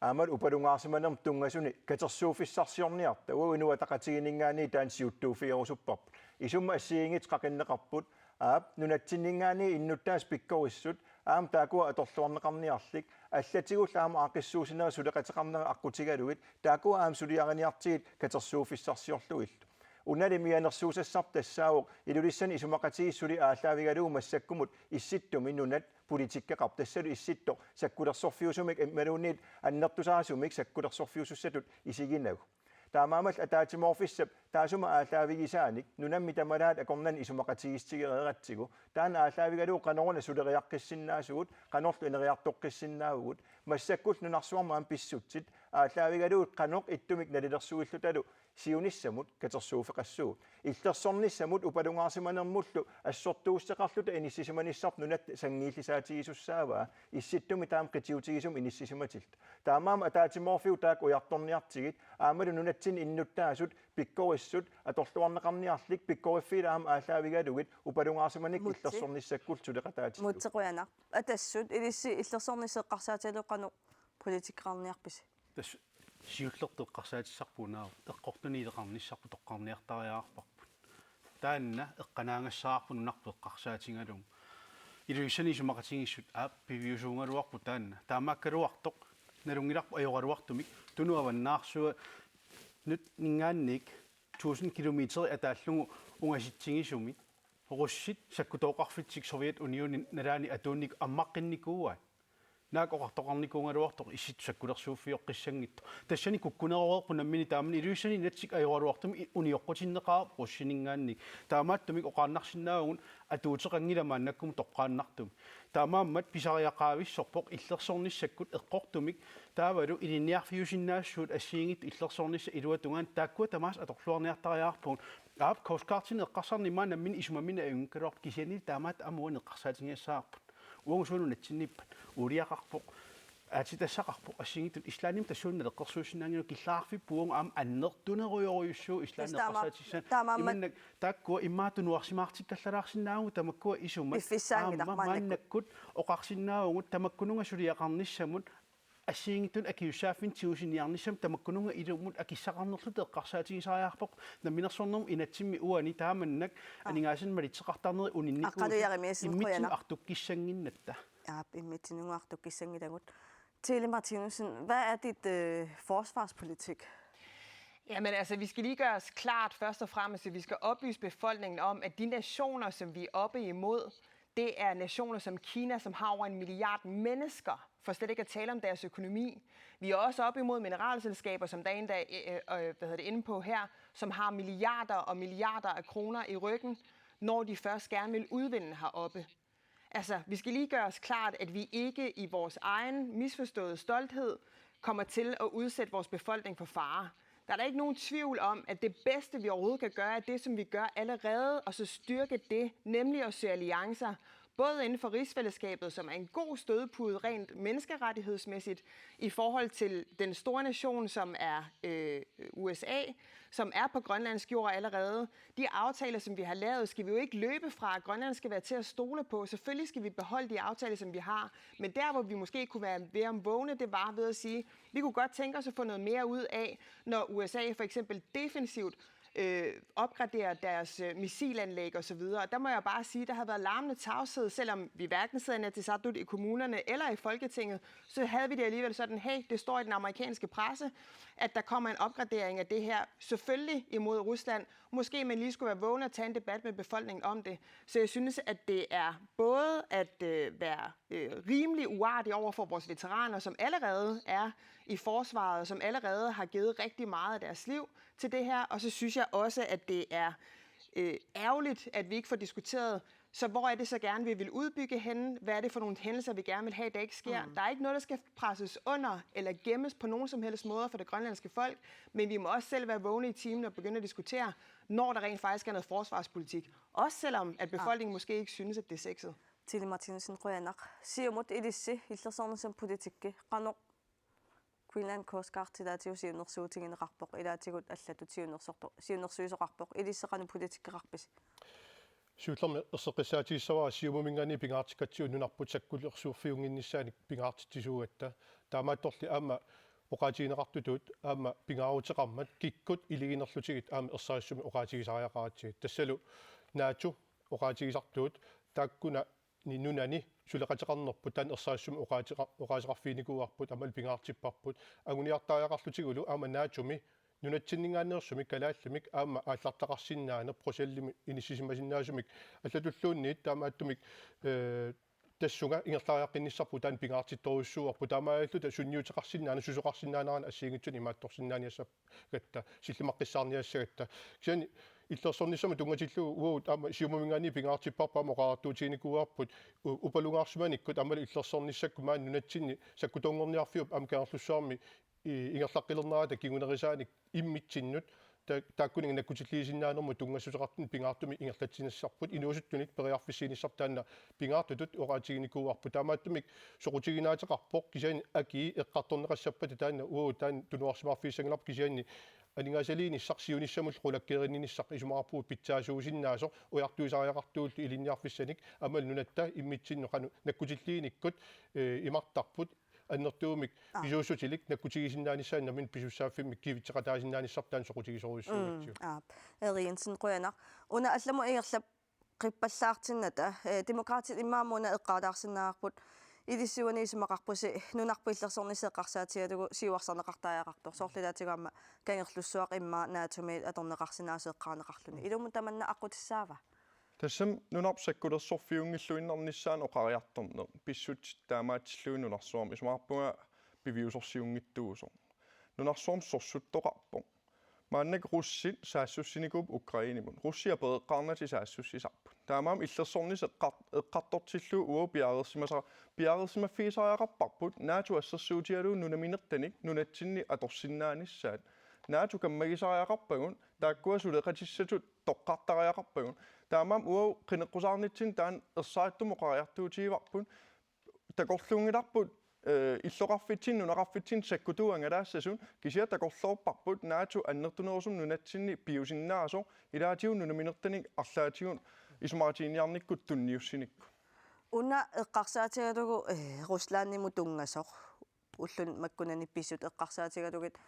aammalu upalungaarsimanermut tunngasunik katersuuffissarsiorniarta, uagut Inuit Ataqatigiinninngaanniit taanna siuttuuffigerusupparput. Isummat assigiinngitsut qaqinneqarput, aap, nunatsinninngaanniit innuttaasut pikkorissut, aamma taakkua atorluarneqarniarlik, allatigullu aamma aaqqissuussinerit suleqateqarnerit aqqutigalugit, taakkua aamma suliariniartigit katersuuffissarsiorlugillu. Unali mianersuusassarput tassaavoq Ilulissani isumaqatigiissut suli aallaavigalugu massakkumut Issittumit nunat politikkeqarput, tassalu Issittoq sakkulersorfiusumik imaluunniit annertusarasumik sakkulersorfiusussatut isiginagu. Taamaammallu ataatsimoorfissap taassuma aallaavigisaanik nunammi tamalaat akornanni isumaqatigiissutigereeratsigu, taanna aallaavigalugu qanoruna suleriaqqissinnaasugut, qanorlu ineriartoqqissinnaavugut, massakkullu nunarsuarmi aamma pissutsit aallaavigalugit qanoq ittumik nalilersuillutalu siunissamut katersuuffeqassuugut. Illersornissamut upalungaarsimanermullu assortuussuteqarluta inissisimanissarput nunatta sanngiillisaatigisussaavaa, Issittumi taama qitiutigisumik inissisimatilluta. Taamaammat ataatsimoorfiup taakku ujartorniartigit, aammalu nunatsinni innuttaasut pikkorissut atorluarneqarniarlik, pikkoriffiillu aamma aallaavigalugit upalungaarsimanik Múte. Illersornissakkullu suleqataatillugit. Múte qujanaq. Atassut, ilissi illersornissaq eqqarsaatigalugu qanoq politikkeqarniarpisi? Tassa siullertut eqqarsaatissarput unaavoq, eqqortuniileqarnissarput toqqarniartariaqarparput. Taanna eqqanaagassaarput nunarput eqqarsaatigalugu. Ilulissani isumaqatigiissut aap piviusuugaluarpoq taanna. Taamaakkaluartoq nalunngilarput ajoraluartumik Tunut avannaarsuanut ninngaanniit tusind kilometer ataallugu ungasitsigisumik russit sakkutooqarfitsik Sovjetunionip nalaani atuunnik ammaqqinnikuuaat. Naak oqartoqarnikuugaluartoq Issittut sakkulersuuffioqqissanngitsoq. Tassani kukkuneroorpoq nammineq taamani Ilulissani inatsit ajoraluartumik i-, unioqqutinneqaaq russininngaanniit. Taamaattumik oqaannarsinnaavugut atuuteqanngilaq maannakkumut toqqaannartumik. Taamaammat pisariaqavissorpoq illersornissakkut eqqortumik taavalu ilinniarfiusinnaassuit assigiinngitsut illersornissat iluatungaani taakkua tamaasa atorluarniartariaqarpagut. Aap, Coast Guardimi eqqarsarneq maani nammineq isumaminik ajunngikkaluarpoq kisianni taamaattut aamma uani eqqarsaatigisassaraarput. Uagut suna nunatsinniippat uuliaqarpoq, aatsitassaqarpoq, assigiinngitsut Islandimi tassuuna naleqqersuissinnaanngilagut, killeqarfipput uagut aamma annertunerujorujussuuvoq Islandimi. Tassa taama-, eqqarsaatissaannik. Taamaammat. Imannak taakkua immaqa tunuarsimaartikkallalaarsinnaavugut tamakkua isumat. Piffissaanngilaq aamma maannakkut. Maannakkut oqarsinnaavugut tamakkununnga suliaqarnissamut assigiinngitsunik akisussaaffimmik tigusiniarnissamut tamakkununnga ilumut akissaqarnerluta eqqarsaatigisariaqarpoq namminersornermut inatsimmi uani taamannak. Aa. Aningaasanik malitseqartarnerit uninnik Aqqalujarimik, Esben, immitsinnut qujanaq. Artukkissannginnatta. Aap, immitsinnut artukkissanngilagut. Tele Martinussen, hvad er dit, øh, forsvarspolitik? Jamen altså, vi skal lige gøre os klart først og fremmest, at vi skal oplyse befolkningen om, at de nationer, som vi er oppe imod, det er nationer som Kina, som har over en milliard mennesker, for slet ikke at tale om deres økonomi. Vi er også op imod mineralselskaber, som der er en, der er øh, øh, hvad hedder det, inde på her, som har milliarder og milliarder af kroner i ryggen, når de først gerne vil udvinde heroppe. Altså, vi skal lige gøre os klart, at vi ikke i vores egen misforståede stolthed kommer til at udsætte vores befolkning for fare. Der er der ikke nogen tvivl om, at det bedste, vi overhovedet kan gøre, er det, som vi gør allerede, og så styrke det, nemlig at søge alliancer, både inden for rigsfællesskabet, som er en god stødpude rent menneskerettighedsmæssigt, i forhold til den store nation, som er øh, U S A, som er på grønlandsk jord allerede. De aftaler, som vi har lavet, skal vi jo ikke løbe fra, at Grønland skal være til at stole på. Selvfølgelig skal vi beholde de aftaler, som vi har. Men der, hvor vi måske kunne være ved om vågne, det var ved at sige, vi kunne godt tænke os at få noget mere ud af, når U S A for eksempel defensivt øh, opgradere deres øh, missilanlæg og så videre. Og der må jeg bare sige, der har været larmende tavshed, selvom vi hverken sidder i Inatsisartut i kommunerne eller i Folketinget, så havde vi det alligevel sådan, hey, det står i den amerikanske presse, at der kommer en opgradering af det her, selvfølgelig imod Rusland. Måske man lige skulle være vågen og tage en debat med befolkningen om det. Så jeg synes, at det er både at øh, være øh, rimelig uartig over for vores veteraner, som allerede er i forsvaret, som allerede har givet rigtig meget af deres liv til det her. Og så synes jeg også, at det er øh, ærgerligt, at vi ikke får diskuteret, så hvor er det så gerne, vi vil udbygge henne? Hvad er det for nogle hændelser, vi gerne vil have, der ikke sker? Mm. Der er ikke noget, der skal presses under eller gemmes på nogen som helst måder for det grønlandske folk, men vi må også selv være vågne i timen og begynde at diskutere, når der rent faktisk er noget forsvarspolitik. Også selvom, at befolkningen ah. måske ikke synes, at det er sexet. Tilly Martinsen, qujanaq. Siumut ilissi illersornissamut politikki qanoq Greenland Coast Guard ilaatigut siunnersuutigineqarpoq, ilaatigut allatut siunnersortoq, siunnersuisoqarpoq, ilissi qanoq politikkeqarpisi? Siullermik erseqqissaatigissavara Siumuminngaanniit pingaartikkatsigut nunarput sakkulersuuffiunnginnissaannik pingaartitsisuugatta. Taamaattorli aamma oqaatigineqartutut aamma pingaaruteqarmat kikkut iliginerlutigit aamma ersarissumik oqaatigisariaqaratsigit. Tassalu NATO oqaatigisartugut taakkuna ni nunani suleqateqarnerput taanna ersarissumik oqaateqa-, oqaaseqarfiginikuuarput aammalu pingaartipparput anguniartariaqarlutigulu aamma NATO-mi nunatsinninngaanneersumik kalaallimik aamma aallartaqarsinnaaneq Bruxellesimut inissisimasinnaasumik allatulluunniit taamaattumik eh, tassunga ingerlariaqqinnissarput taanna pingaartittorujussuuarput taamaalilluta sunniuteqarsinnaaneq susoqarsinnaanerannut assigiinngitsunik imaattorsinnaaniassagatta sillimaqqissinnaassagatta. Kisianni illersornissamut tunngatillugu uagut aamma Siumuminngaanniit pingaartipparput aamma oqariartuutiginikuuarput u-, upalungaarsimanikkut aammalu illersornissakkut maani nunatsinni sakkutorngerniarfiup aamma Kangerlussuarmi i-, ingerlaqqilernerata kingunerisaanik immitsinnut ta-, taakkuninnga nakkutilliisinnaanermut tunngassuteqartunik pingaartumik ingerlatsinassarput inuusuttunik periarfissiinissarput taanna pingaartutut oqaatiginikuuarput taamaattumik soqutiginaateqarpoq kisianni akii eqqartorneqassappata taanna uagut taanna tunuarsimaarfigissanngilarput kisianni aningaasaliinissaq siunissamullu qulakkeerinninissaq isumaqarpugut pitsaasuusinnaasoq ujartuisariaqartugullu ilinniarfissanik aammalu nunatta immitsinnut qanoq nakkutilliinikkut eh, imartarput annertuumik ah. pisuussutilik nakkutigisinnaanissaanut nammineq pisussaaffimmik kivitseqataasinnaanissarput taanna soqutigisorujussuugatsigu. Mm, aap. Erik Jensen qujanaq. Una allamut ingerlap qippallaartinnata, eh, Demokraatit immaqa una eqqaataarsinnaavarput ilissi uani isumaqarpusi nunarput illersornissaq eqqarsaatigalugu siuarsarneqartariaqartoq. Soorlu ilaatigut aamma Kangerlussuaq immaqa NATO-mi atorneqarsinnaasoq eqqaaneqarluni. Ilumut tamanna aqqutissaava? Tassami nunarput sakkulersorfiunngilluinnarnissaanut oqariartorneq pissutsit taamaatsillugit nunarsuarmi isumaqarpunga piviusorsiunngitsuusoq. Nunarsuarmi sorsuttoqarpoq. Maannakkut russit saassussinikuupput Ukrainemut. Russia pereqqaarnatik saassussisarput. Taamaammat illersornissaq eqqar-, eqqartortillugu uagut piareersimasara-, piareersimaffigisariaqarparput NATO assersuutigalugu nunaminertanik nunatsinni atorsinnaanissaat. NATO kammagisariaqarpagut taakkua suleqatissatut toqqartariaqarpagut. Taamaammat uagut qineqqusaarnitsinni taanna ersarittumut oqariartuutigivarput. Takorluunngilarput, eh, illoqarfitsinni, nunaqarfitsinni sakkutuut angalaassasut, kisianni takorloorparput NATO annertunerusumik nunatsinni piusinnaasoq, ilaatigut nunaminertanik arlaatigut isumaqatigiinniarnikkut tunniussinikkut. Una eqqarsaatigalugu, eh, Ruslandimut tunngasoq. Ulluni makkunani pisut eqqarsaatigalugit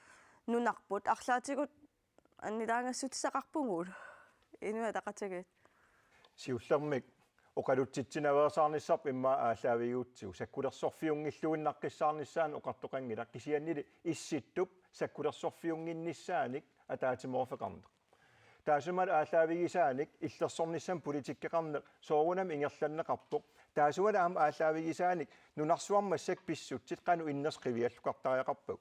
nunarput arlaatigut annilaangassutissaqarpugut Inuit Ataqatigiit. Siullermik oqalutsitsinaveersaarnissarput immaqa aallaavigiutsigu sakkulersorfiunngilluinnaqqissaarnissaanut oqartoqanngilaq kisiannili Issittup sakkulersorfiunnginnissaanik ataatsimoorfeqarneq. Taassumalu aallaavigisaanik illersornissamut politikkeqarneq soorunami ingerlanneqarpoq. Taassumalu aamma aallaavigisaanik nunarsuarmi massakkut pissutsit qanoq innersoq qivialluartariaqarpagut.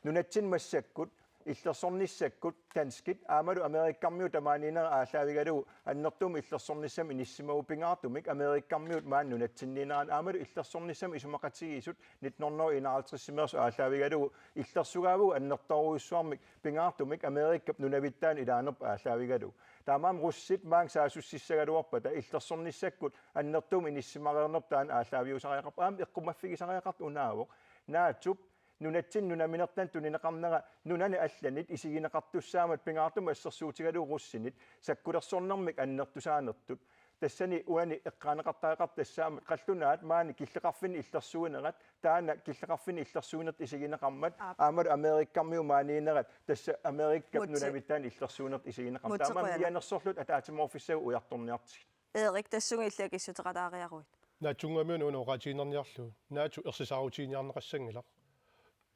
Nunatsinni massakkut illersornissakkut danskit aammalu Amerikkarmiut tamaaniinnera aallaavigalugu annertuumik illersornissamut inissimavugut, pingaartumik Amerikkarmiut maani nunatsinniinnerat aammalu illersornissamut isumaqatigiissut nitten hundrede og enoghalvtredsimeersoq aallaavigalugu illersugaavugut annertoorujussuarmik, pingaartumik Amerikap nunavittaanut ilaanerput aallaavigalugu. Taamaammat russit maani saassussissagaluarpata illersornissakkut annertuumik inissimareernerput taanna aallaaviusariaqarpoq. Aamma eqqumaffigisariaqartoq unaavoq. Naatsup nunatsinni nunaminertaanni tunineqarnera nunanit allanit isigineqartussaammat, pingaartumik assersuutigalugu russinit sakkulersornermik annertusaanertut. Tassani uani eqqaaneqartariaqartoq tassaammat qallunaat maani killeqarfinni illersuinerat, taanna killeqarfinni illersuinertut isigineqarmat, aap, aammalu Amerikkarmiut maaniinnerat, tassa Amerikap, mutsi, nunavittaanut illersuinertut isigineqarmat. Mutsi, taamaammat qujanaq. Mianersorluta ataatsimoorfissagut ujartorniartigit. Erik, tassunga illit akissuteqalaariaruit? Naatsunnguamiuna una oqaatigiinnarniarlugu. Naatsup ersisaarutiginiarneqassanngilaq.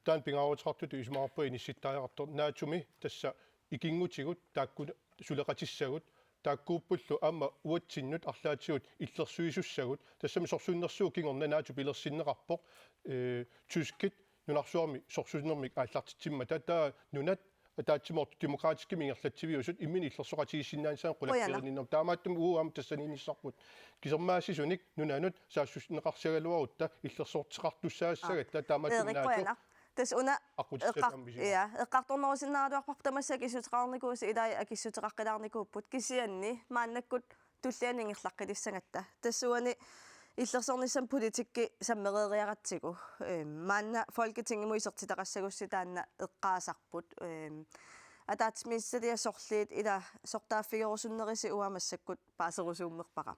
Taanna pingaaruteqartutut isumaqarpunga inissittariaqartoq. Naatsumi tassa ikinngutigut taakku suleqatissagut, taakkuuppullu aamma uatsinnut arlaatigut illersuisussagut. Tassami sorsunnersuup kingorna naatsup pilersinneqarpoq, ee, tyskit nunarsuarmi sorsunnermik aallartitsimmata. Taava nunat ataatsimoortut demokratiskimik ingerlatsiviusut imminut illersoqatigiissinnaanissaannut, qujanaq, qulakkeerinninnermut. Taamaattumik uagut aamma tassaniinnissarput kisermaassisunik nunanut saassunneqarsagaluarutta illersorteqartussaassagatta. Aap. Taamaattumik, Erik, naatsup, qujanaq. Tassa una aqqutissat eqqar-, aamma isigaara. Ja, eqqartornerusinnaagaluarparput tamassi akissuteqarnikuusi, ilai akissuteqaqqilaarnikuupput, kisianni maannakkut tulliani ingerlaqqilissagatta. Tassa uani illersornissamut politikki sammereeriaratsigu, ehm, maanna Folketingimut isertitaqassagussi taanna eqqaasarput. Ehm, ataatsimiititaliat sorliit ila sortaaffigerusunnerisi uanga massakkut paaserusuummerpara.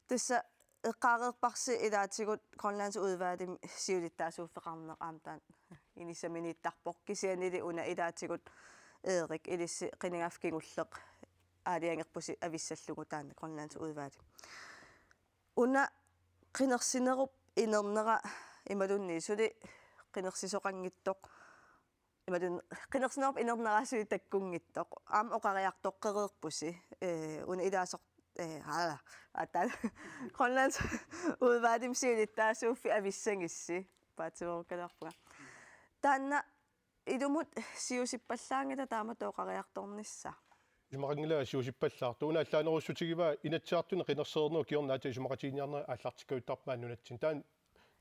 Tassa eqqaareerparsi ilaatigut Grønlandsudvalgimi siulittaasuuffeqarneq aamma taanna inissaminiittarpoq, kisiannili una ilaatigut Erik ilissi qinigaaffik kingulleq aalajangerpusi avissallugu taanna Grønlandsudvalg. Una qinersinerup inernera imaluunniit suli qinersisoqanngitsoq, imaluunniit qinersinerup inernera suli takkunngitsoq. Aamma oqariartoqqereerpusi, ee, una ilaasoq, ee, aa, aatsaat Grønlandsudvalgimi siulittaasuuffik avissagissi, paatsiveerukkaluarpunga. Taanna ilumut siusippallaanngilaq taamatut oqariartornissaq? Isumaqanngilaq siusippallaartoq. Una allaanerussutigivaa Inatsisartuni qinersereernerup kingorna aatsaat isumaqatigiinniarnerit aallartikkajuttarpaat nunatsinni. Taanna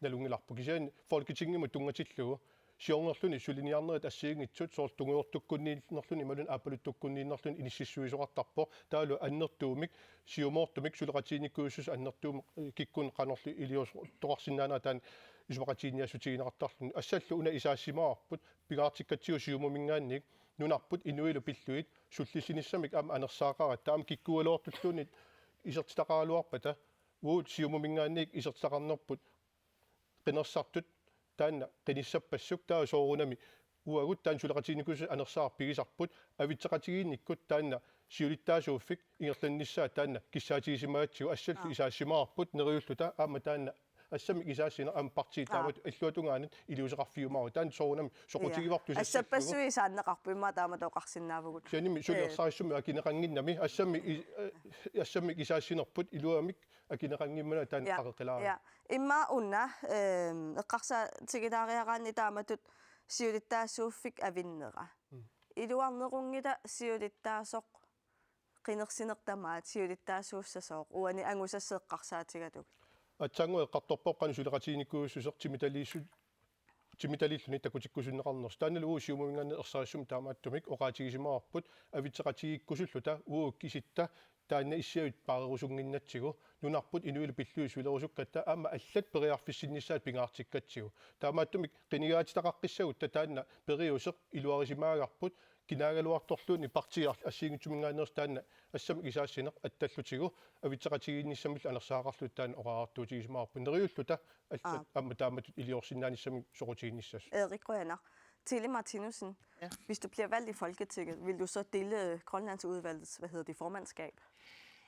nalunngilarput. Kisianni Folketingimut tunngatillugu siornerluni suliniarnerit assigiinngitsut, soorlu tungujortukkunniinnerluni imaluunniit aappaluttukkunniinnerluni inississuisoqartarpoq. Taavalu annertuumik siumoortumik suleqatigiinnikuusussat annertuumik, eh, kikkunnit qanorli iliuuseqarsinnaanerat taanna isumaqatigiinniassutigineqartarluni. Assallu una isaassimavarput pingaartikkatsigu Siumuminngaanniit nunarput inuilu pillugit sullissinissamik aamma anersaaqaratta, aamma kikkuugaluartulluunniit isertitaqaraluarpata, uagut Siumuminngaanniit isertitaqarnerput qinersisartut taanna qinissappassuk. Taava soorunami uagut taanna suleqatigiinnikuusussat anersaarput pigisarput, avitseqatigiinnikkut taanna siulittaasuuffik ingerlannissaa taanna kissaatigisimagatsigu. Assallu, aa, isaassimavarput neriulluta aamma taanna assammik isaassineq aamma partiit, aa, taamatut illuatungaanut iliuuseqarfigiumaarput. Taanna soorunami soqutigivarput. Ja. Tusassallugu. Assappassuit isaanneqarput immaqa taamatut oqarsinnaavugut. Kisiannimi suli, ee, ersarissummi akineqannginnami, assammik i-, ee, assammik isaassinerput iluamik akineqanngimmata taanna, ja, aqqutilaarlugu. Ja. Immaqa una, ehm, eqqarsaatigilaariaraanni taamatut siulittaasuuffik avinnera. Mm. Iluarnerunngilaq siulittaasoq qinersineq tamaat siulittaasuussasooq uani angusassat eqqarsaatigalugit? Aatsaannguaq eqqartorparput qanoq suleqatigiinnikuususseq timitaliissu-, timitaliilluni takutikkusunneqarnersoq. Taannalu uagut Siumuminngaanniit ersarissumik taamaattumik oqaatigisimavarput avitseqatigiikkusulluta uagut kisitta taanna issiavik paarerusunnginnatsigu, nunarput inuillu pillugit sulerusukkatta aamma allat periarfissinnissaat pingaartikkatsigu. Taamaattumik qinigaatitaqaqqissagutta taanna periuseq iluarisimaagarput, kinaagaluartorluunniit partiit assigiinngitsuminngaanneersut taanna assammik isaassineq attallutigu, avitseqatigiinnissamillu anersaaqarluta taanna oqariartuutigisimavarput. Neriulluta allat, aa, aamma taamatut iliorsinnaanissamik soqutiginnissasut. Erik, qujanaq. Tilly Martinussen, ja, hvis du bliver valgt i Folketinget, vil du så dele, øh, Grønlandsudvalgets, hvad hedder det, formandskab?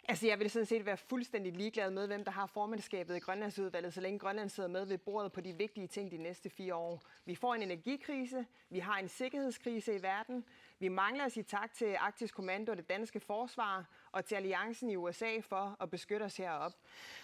Altså, jeg vil sådan set være fuldstændig ligeglad med, hvem der har formandskabet i Grønlandsudvalget, så længe Grønland sidder med ved bordet på de vigtige ting de næste fire år. Vi får en energikrise, vi har en sikkerhedskrise i verden, Vi mangler at sige tak til Arktisk Kommando og det danske forsvar og til alliancen i U S A for at beskytte os heroppe.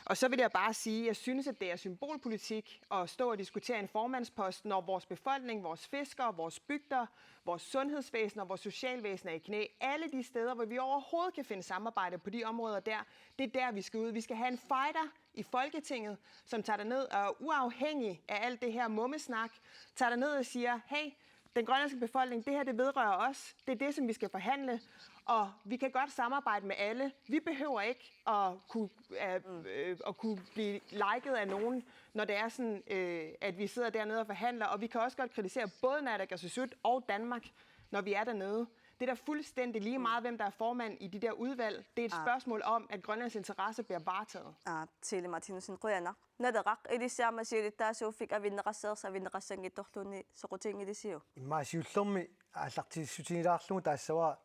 Og så vil jeg bare sige, at jeg synes, at det er symbolpolitik at stå og diskutere en formandspost, når vores befolkning, vores fiskere, vores bygder, vores sundhedsvæsen og vores socialvæsen er i knæ. Alle de steder, hvor vi overhovedet kan finde samarbejde på de områder der, det er der, vi skal ud. Vi skal have en fighter i Folketinget, som tager derned og er uafhængig af alt det her mummesnak, tager derned og siger, hey, den grønlandske befolkning, det her, det vedrører os. Det er det, som vi skal forhandle. Og vi kan godt samarbejde med alle. Vi behøver ikke at kunne, øh, øh, at kunne blive liket af nogen, når det er sådan, øh, at vi sidder dernede og forhandler. Og vi kan også godt kritisere både Naalakkersuisut og Danmark, når vi er dernede. Det er da fuldstændig lige meget, hvem der er formand i de der udvalg. Det er et Ah. Spørgsmål om, at Grønlands interesser bliver varetaget. Aa, Siili Martinussen, qujanaq. Naleraq, ilissi aamma siulittaasuuffik avinneqassanersoq avinneqassanngitsorluunniit soqutiginngilisiuk? Immaqa siullermik aallartissutigilaarlugu taassavara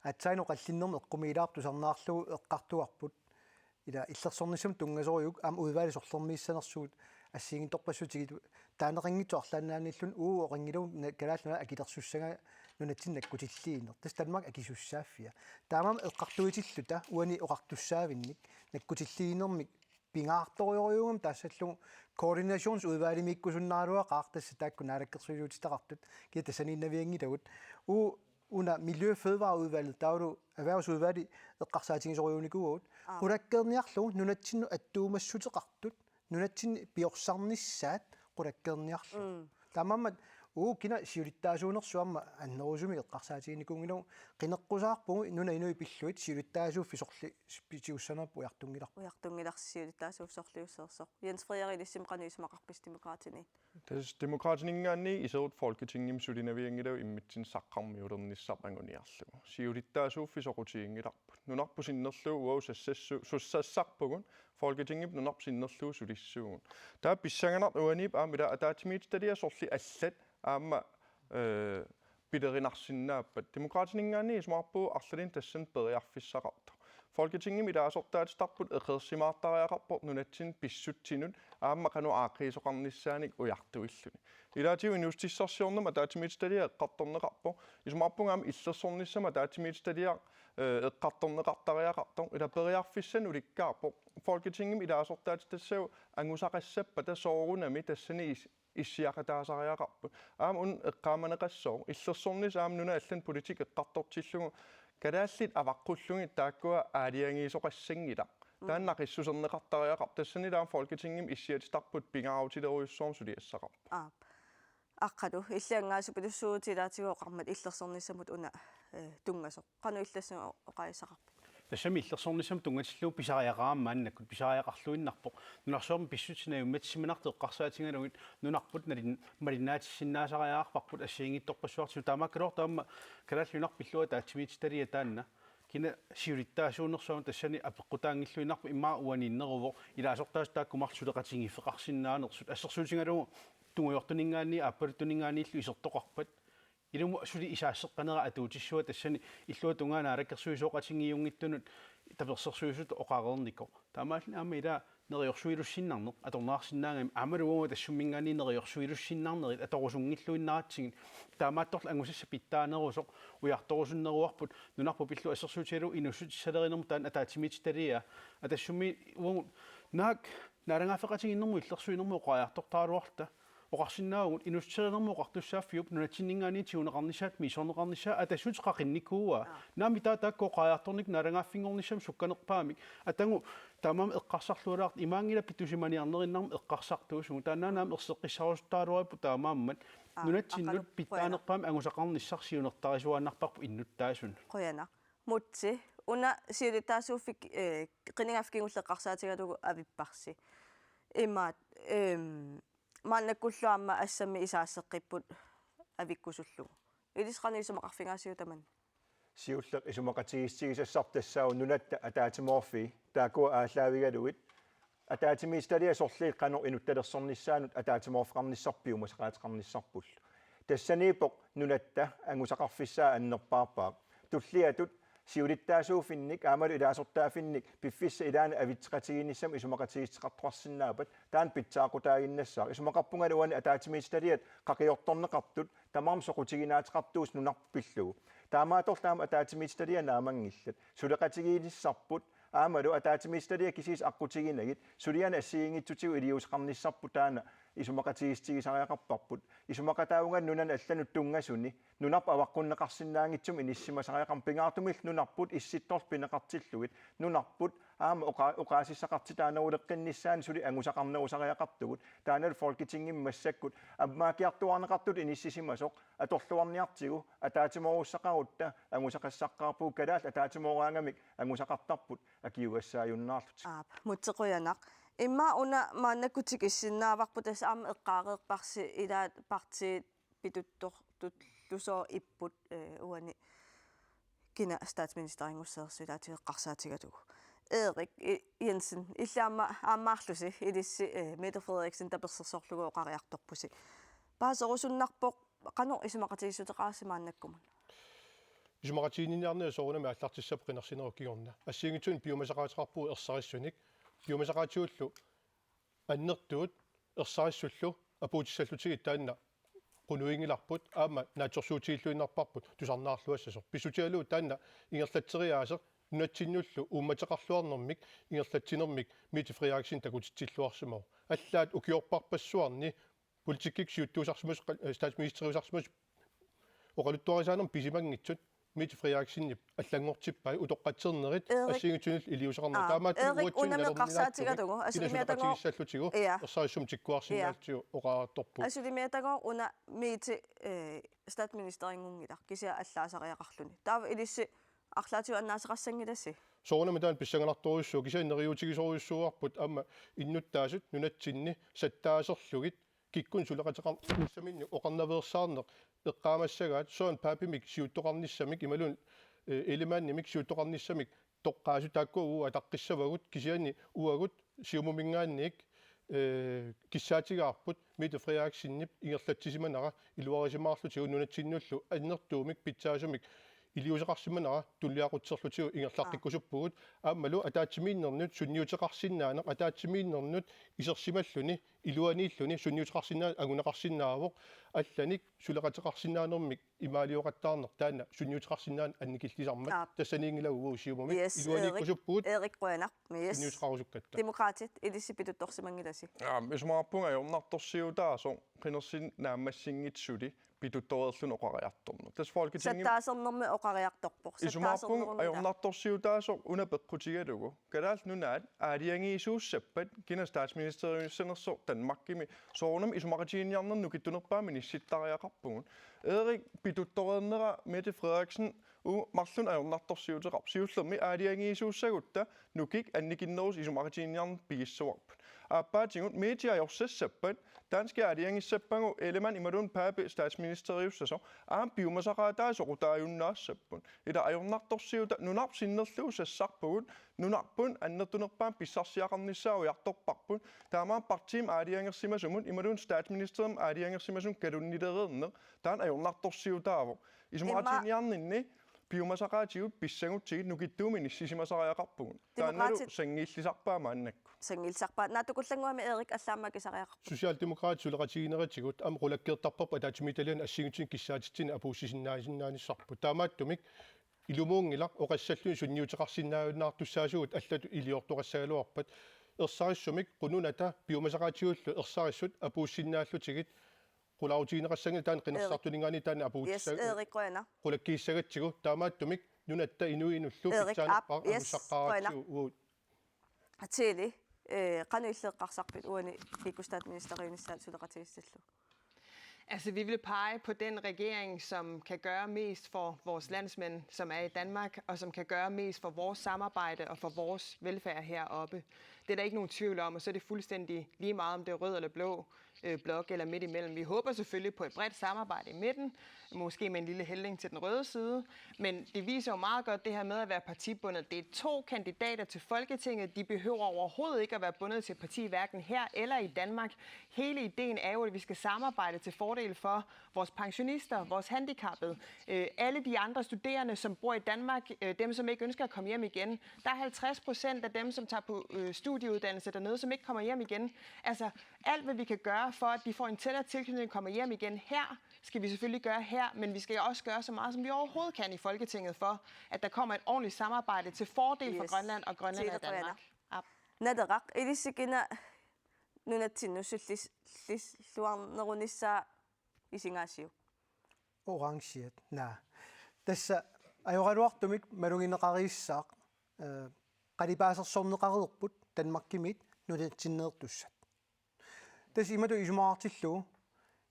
aatsaat oqallinnermi eqqumiilaartut tusarnaarlugu eqqartugarput. Ila illersornissamut tunngasorujuk aamma udvalgip sorlermiissanersugut assigiinngitsorpassutigit taaneqanngitsoq arlaannaanilluunniit uagut oqanngilaq na-, Kalaallit Nunaat akilersussagaa nunatsinni nakkutilliineq. Tassa Danmark akisussaaffia. Taamaammat eqqartuitilluta uani oqartussaavinnik nakkutilliinermik pingaartorujorujuugami taassallugu koordinationsudvalgimiikkusunnaagaluaqaaq tassa taakku naalakkersuisuutitaqartut kia tassaniinnavianngilagut. Uu una Miljø- og Fødevareudvalget taavalu erhvervsudvalgi eqqarsaatigisorujuunikuuagut. Aap. Qulakkeerniarlugu nunatsinnut attuumassuteqartut nunatsinni piorsarnissaat qulakkeerniarlugu. Mm. Taamaammat uu kina siulittaasuunersoq aamma annerusumik eqqarsaatiginikuunngilagut qineqqusaarpugut nunap inui pillugit siulittaasuuffik sorliit tigussanerput ujartunngilarput. Ujartunngilarsi siulittaasuuffik sorliussanersoq. Jens Frederik, ilissinnut qanoq isumaqarpisi Demokraatini? Tassa Demokraatininngaanniit iserut Folketingimi sulinavianngilagut immitsinnut saqqarmiulernissarput anguniarlugu. Siulittaasuuffik soqutiginngilarput. Nunarput sinnerlugu uagut sassassu-, sussassarpugut, Folketingip nunarput sinnerlugu sulissuugut. Taava pissanganartoq uaniippoq aamma ila ataatsimiititaliat sorliit allat aamma, eh, pilerinarsinnaappat. Demokraatininngaanniit isumaqarpugut arlalinnik tassani periarfissaqartoq. Folketingimi ilaasortaatitarput eqeersimaartariaqarpoq nunatsinni pissutsinut aamma qanoq aaqqiisoqarnissaanik ujartuilluni. Ilaatigut inuussutissarsiornermi ataatsimiititaliaq eqqartorneqarpoq. Isumaqarpunga aamma illersornissamut ataatsimiititaliaq, eh, eqqartorneqartariaqartoq. Ila periarfissanik ulikkaarpoq. Folketingimi ilaasortaatitassagut angusaqassappata soorunami tassani is-, issiaqataasariaqarput. Aamma una eqqaamaneqassaaq. Illersornissaq aamma nunat allanut politikki eqqartortillugu kalaallit avaqqullugit taakkua aalajangiisoqassanngilaq. Taanna naqissuserneqartariaqarpoq. Tassani ila aamma Folketingimi issiatitarput pingaarutilerujussuarmik suliassaqarpoq. Aap. Aqqalu, illit angaasupilussuutit ilaatigut oqarmat illersornissamut una, eh, tunngasoq. Qanoq illit tassani oqaasissaqarpit? Tassami illersornissamut tunngatillugu pisariaqarami maannakkut, pisariaqarluinnarpoq. Nunarsuarmi pissutsit najummatsisimanartut eqqarsaatigalugit nunarput nalin-, malinnaatissinnaasaariaqarparput assigiinngitsorpassuartigut. Taamaakkaluartoq aamma Kalaallit Nunaat pillugu ataatsimiititaliaq taanna kina siulittaasuunersoq aamma tassani apeqqutaanngilluinnarpoq, immaqa uaniinneruvoq ilaasortaasut taakku marluk suleqatigiiffeqarsinnaanersut. Assersuutigalugu tungujortuninngaanniit aappaluttuninngaanniillu isertoqarpat. Ilumut suli isaasseqqanera atuutissua tassani illuatungaa naalakkersuisooqatigiiunngitsunut tapersersuisutut oqareernikoq. Taamaalilluni aamma ila neriorsuilussinnarneq atorneqarsinnaagami aammalu uagut tassuminngaanniit neriorsuilussinnarnerit atorusunngilluinnaratsigit. Taamaattorli angusassaq pitsaanerusoq ujartorusunneruarput nunarput pillugu assersuutigalugu inuussutissaliinermut taanna ataatsimiititaliaa. Atassumi uagut naak naalagaaffeqatigiinnermut illersuinermut oqariartortaraluarluta. Oqarsinnaavugut inuussutissaliinermut oqartussaaffiup nunatsinninngaanniit tiguneqarnissaat misissorneqarnissaat Atassut qaqinnikuuaa. Aap. Naamik taava taakku oqariartornikkut naalagaaffinngornissamut sukkanerpaamik. Atagu taamaammat eqqarsarlualaartoq imaanngilaq pitusimaniarnerinnarmik eqqarsartuusugut. Taannaana aamma erseqqissaarusuttarluarpoq taamaammat. Aap, nunatsinnut aqqalu pitsaanerpaamik angusaqarnissaq siunertarisuaannarparput innuttaasunut. Qujanaq. Mutsi, una siulittaasuuffik, eh, qinigaaffiginngulleq eqqarsaatigalugu avipparsi. Imaat, ehm, maannakkullu aamma assammik isaasseqqipput avikkusullugu. Ilissi qanoq isumaqarfigaasiuk tamanna? Siulleq isumaqatigiissutigisassarput tassaavoq nunatta ataatsimoorfii, taakkua aallaavigalugit ataatsimiititaliap sorliit qanoq inuttalersornissaanut ataatsimoorfeqarnissarput piumasaqaateqarnissarpullu. Tassaniippoq nunatta angusaqarfissaa annerpaarpaaq. Tulliatut siulittaasuuffinnik aammalu ilaasortaaffinnik piffissap ilaanut avitseqatigiinnissamut isumaqatigiissuteqartoqarsinnaappat taanna pitsaaqutaaginnassaaq. Isumaqarpungalu uani ataatsimiititaliat qaqiortorneqartut tamarmik soqutiginaateqartuusut nunarput pillugu. Taamaattorli aamma ataatsimiititaliat naammanngillat. Suleqatigiinnissarput aammalu ataatsimiititaliat kisiisa aqqutiginagit sulianik assigiinngitsutigut iliuuseqarnissarput taanna isumaqatigiissutigisariaqarparput. Isumaqataavunga nunani allanut tunngasuni nunarput avaqqunneqarsinnaanngitsumik inissisimasariaqarmat pingaartumillu nunarput issittorlugit pineqartillugit nunarput aamma oqa-, oqaasissaqartitaaneruleqqinnissaanut suli angusaqarnerusariaqartugut. Taannalu Folketingimi massakkut ammaakkiartuaarneqartutut inissisimasoq atorluarniartigu ataatsimoorussaqarutta angusaqassaqqaarpugut, kalaallit ataatsimooraangamik angusaqartarput akiugassaajunnaarlutik. Aap, Múte qujanaq. Immaqa una maannakkut tikissinnaavarput, tassa aamma eqqaareerparsi ilaat partiit pituttortullusooq ipput, eh, uani kina statsministerinngusseersoq ilaatigit eqqarsaatigalugu. Erik, i-, Jensen, illit aamma aammaarlusi ilissi, eh, Mette Frederiksen tapersersorlugu oqariartorpusi. Paaserusunnarpoq qanoq isumaqatigiissuteqarassi maannakkumut? Isumaqatiginninniarneq soorunami aallartissappat qinersinerup kingorna. Assigiinngitsunik piumasaqaateqarpugut ersarissunik. Piumasaqaatigullu annertuut ersarissullu apuutissallutigit taanna qunuginngilarput aamma naatsorsuutigilluinnarparput tusarnaarluassasoq. Pissutigalugu taanna ingerlatseriaaseq nunatsinnullu uummateqarluarnermik ingerlatsinermik Mette Frederiksen takutitsilluarsimavoq. Allaat ukiorparpassuarni politikkikkut siuttuusarsimasut, eh, statsministeriusarsimasut oqaluttuarisaanermut pisimanngitsut Mette Frederiksenip allanngortippai utoqqatsernerit Erik. Assigiinngitsunillu iliuuseqarnerat. Aa, taamaattumik Erik, uatsinnut unami nalorninngaattumik eqqarsaatigalugu, assut imeatago-, inuussutaqatigiissallutigit, aa, ija, ersarissummik tikkuarsinnaallutigu oqariartorpugut. Assut imeatago-, una Mette, eh, statsministerinngunngilaq kisianni allaasariaqarluni. Taava ilissi arlaatigut annaaseqassanngilasi? Soorunami taanna pissanganartorujussuuvoq, kisianni neriuutigisorujussuuarput aamma innuttaasut nunatsinni sattaaserlugit kikkunnit suleqateqarnissaminnik oqarnaveersaarneq eqqaamassagaat, Søren Papemik siuttoqarnissamik imaluunniit, eh, Ellemannimik siuttoqarnissamik toqqaasut taakkua uagut ataqqissavagut, kisianni uagut Siumuminngaanniit, eh, kissaatigaarput Mette Frederiksenip ingerlatsisimanera iluarisimaarlutigu nunatsinnullu annertuumik pitsaasumik iliuuseqarsimanera tulliaqqutserlutigu ingerlaqqikkusuppugut. Aammalu ataatsimiinnernut sunniuteqarsinnaaneq, ataatsimiinnernut isersimalluni iluaniilluni sunniuteqarsinnaaneq anguneqarsinnaavoq, allanik suleqateqarsinnaanermik imaalioqattaarneq taanna sunniuteqarsinnaaneq annikillisarmat. Aap. Tassaniinngilagut Siumumi. Yes, iluaniikkusuppugut. Erik, Erik qujanaq. Yes. Sunniuteqarusukkatta. Demokraatit ilissi pituttorsimanngilasi? Aap, isumaqarpunga ajornartorsiutaasoq qinersineq naammassinngitsoq suli pituttoreerluni oqariartorneq. Tassa Folketingimi sattaasernermi oqariartorpoq. Isumaqarpunga sattaasernermi ajornartorsiutaasoq una peqqutigalugu Kalaallit Nunaat aalajangiisuussappat kina statsministeriussanersoq Danmarkimi, soorunami isumaqatigiinniarnerni nukittunerpaamik inissittariaqarpugut. Erik, pituttoreernera Mette Frederiksen u-, marlunnik ajornartorsiuteqarpoq. Siullermik aalajangiisuussagutta nukik annikinnerusut isumaqatigiinniarneq pigissavarput. Aappaatigut Mette ajorsassappat danskit aalajangissappagu Ellemann imaluunniit Pape statsministeriussasoq, aamma piumasaqaataat soqutaajunnaassapput. Ila ajornartorsiuta nunarput sinnerlugu sassarpugut, nunarput annertunerpaamik pissarsiaqarnissaa ujartorparput. Taamaammat partiimi aalajangersimasumut imaluunniit statsministerimik aalajangersimasumut kalunnilereerneq taanna ajornartorsiutaavoq. Isumaqatigiinniarninni piumasaqaatigut pissagutsigit nukittuumik inissisimasariaqarpugut. Taannalu Demokraatit sanngiillisarpaat maannakkut. Sanngiillisarpaat. Naatsukullannguamik Erik allaammi akisariaqarpoq. Socialdemokraatit suleqatigiinnerisigut aamma qulakkeertarparput ataatsimiititaliani assigiinngitsunik kissaatitsineq apuussisinnaasinnaanissaat. Taamaattumik ilumuunngilaq oqassalluni sunniuteqarsinnaajunnaartussaasugut allatut iliortoqassagaluarpat. Ersarissumik qununata piumasaqaatigullu ersarissut apuussinnaallutigit qulaarutigineqassanngilaq taanna qinersisartuninngaanniit taanna apuutissag-, yes, Erik qujanaq, qulakkiissagatsigu, taamaattumik nunatta inuinullu Erik, pitsaanerpaaq aap, yes, angusaqaratsigu qujanaq. Uagut. Atili, eh, qanoq illit eqqarsarpit uani kikkut statsministeriunissaat suleqatigiissillugu? Altså, vi vil pege på den regering, som kan gøre mest for vores landsmænd, som er i Danmark, og som kan gøre mest for vores samarbejde og for vores velfærd heroppe. Det er der ikke nogen tvivl om, og så er det fuldstændig lige meget, om det er rød eller blå, øh, blok eller midt imellem. Vi håber selvfølgelig på et bredt samarbejde i midten, måske med en lille hældning til den røde side, men det viser jo meget godt det her med at være partibundet. Det er to kandidater til Folketinget. De behøver overhovedet ikke at være bundet til et parti, hverken her eller i Danmark. Hele ideen er jo, at vi skal samarbejde til fordel for vores pensionister, vores handicappede, øh, alle de andre studerende, som bor i Danmark, øh, dem, som ikke ønsker at komme hjem igen. Der er halvtreds procent af dem, som tager på, øh, studieuddannelse dernede, som ikke kommer hjem igen. Altså, alt, hvad vi kan gøre for, at de får en tættere tilknytning og kommer hjem igen her, skal vi selvfølgelig gøre her, men vi skal også gøre så meget, som vi overhovedet kan i Folketinget for, at der kommer et ordentligt samarbejde til fordel for Yes. Grønland og Grønland og Siuliqqujanaq. Danmark. Aap. Naleraq, ilissi kina nunatsinnut sullis-, sullissuarnerunissaa isigaasiuk? Orangiat. Naa. Tassa ajoraluartumik malugineqareersaaq, eh, qalipaasersorneqareerput Danmarkimiit nunatsinneertussat. Tassa imatut isumaqartillugu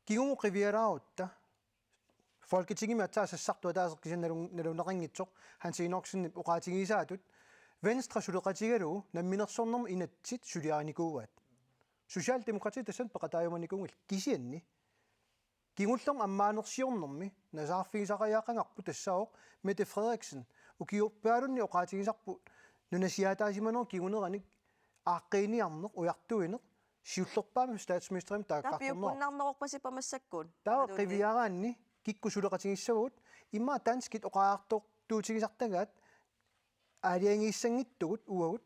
kingumut qiviaraarutta Folketingimi aatsaat sassartoq ataaseq kisianni nalun-, naluneqanngitsoq Hans Enoksenip oqaatigisaatut Venstre suleqatigalugu namminersornermut inatsit suliarinikuuaat. Socialdemokratiet tassani peqataajumanikuunngillat kisianni kingullermik ammaanersiornermi nasaarfigisariaqagarput tassaavoq Mette Frederiksen ukiorpaalunni oqaatigisarput nunasiaataasimanerup kinguneranik aaqqiiniarneq ujartuineq siullerpaamik statsministerimik taakkartorneqarpoq. Tapiukkunnarnerorpasipa massakkut. Taava Malunni. Qiviaraanni kikkut suleqatigissavagut immaqa danskit oqariartortuutigisartagaat aalajangiissanngitsugut uagut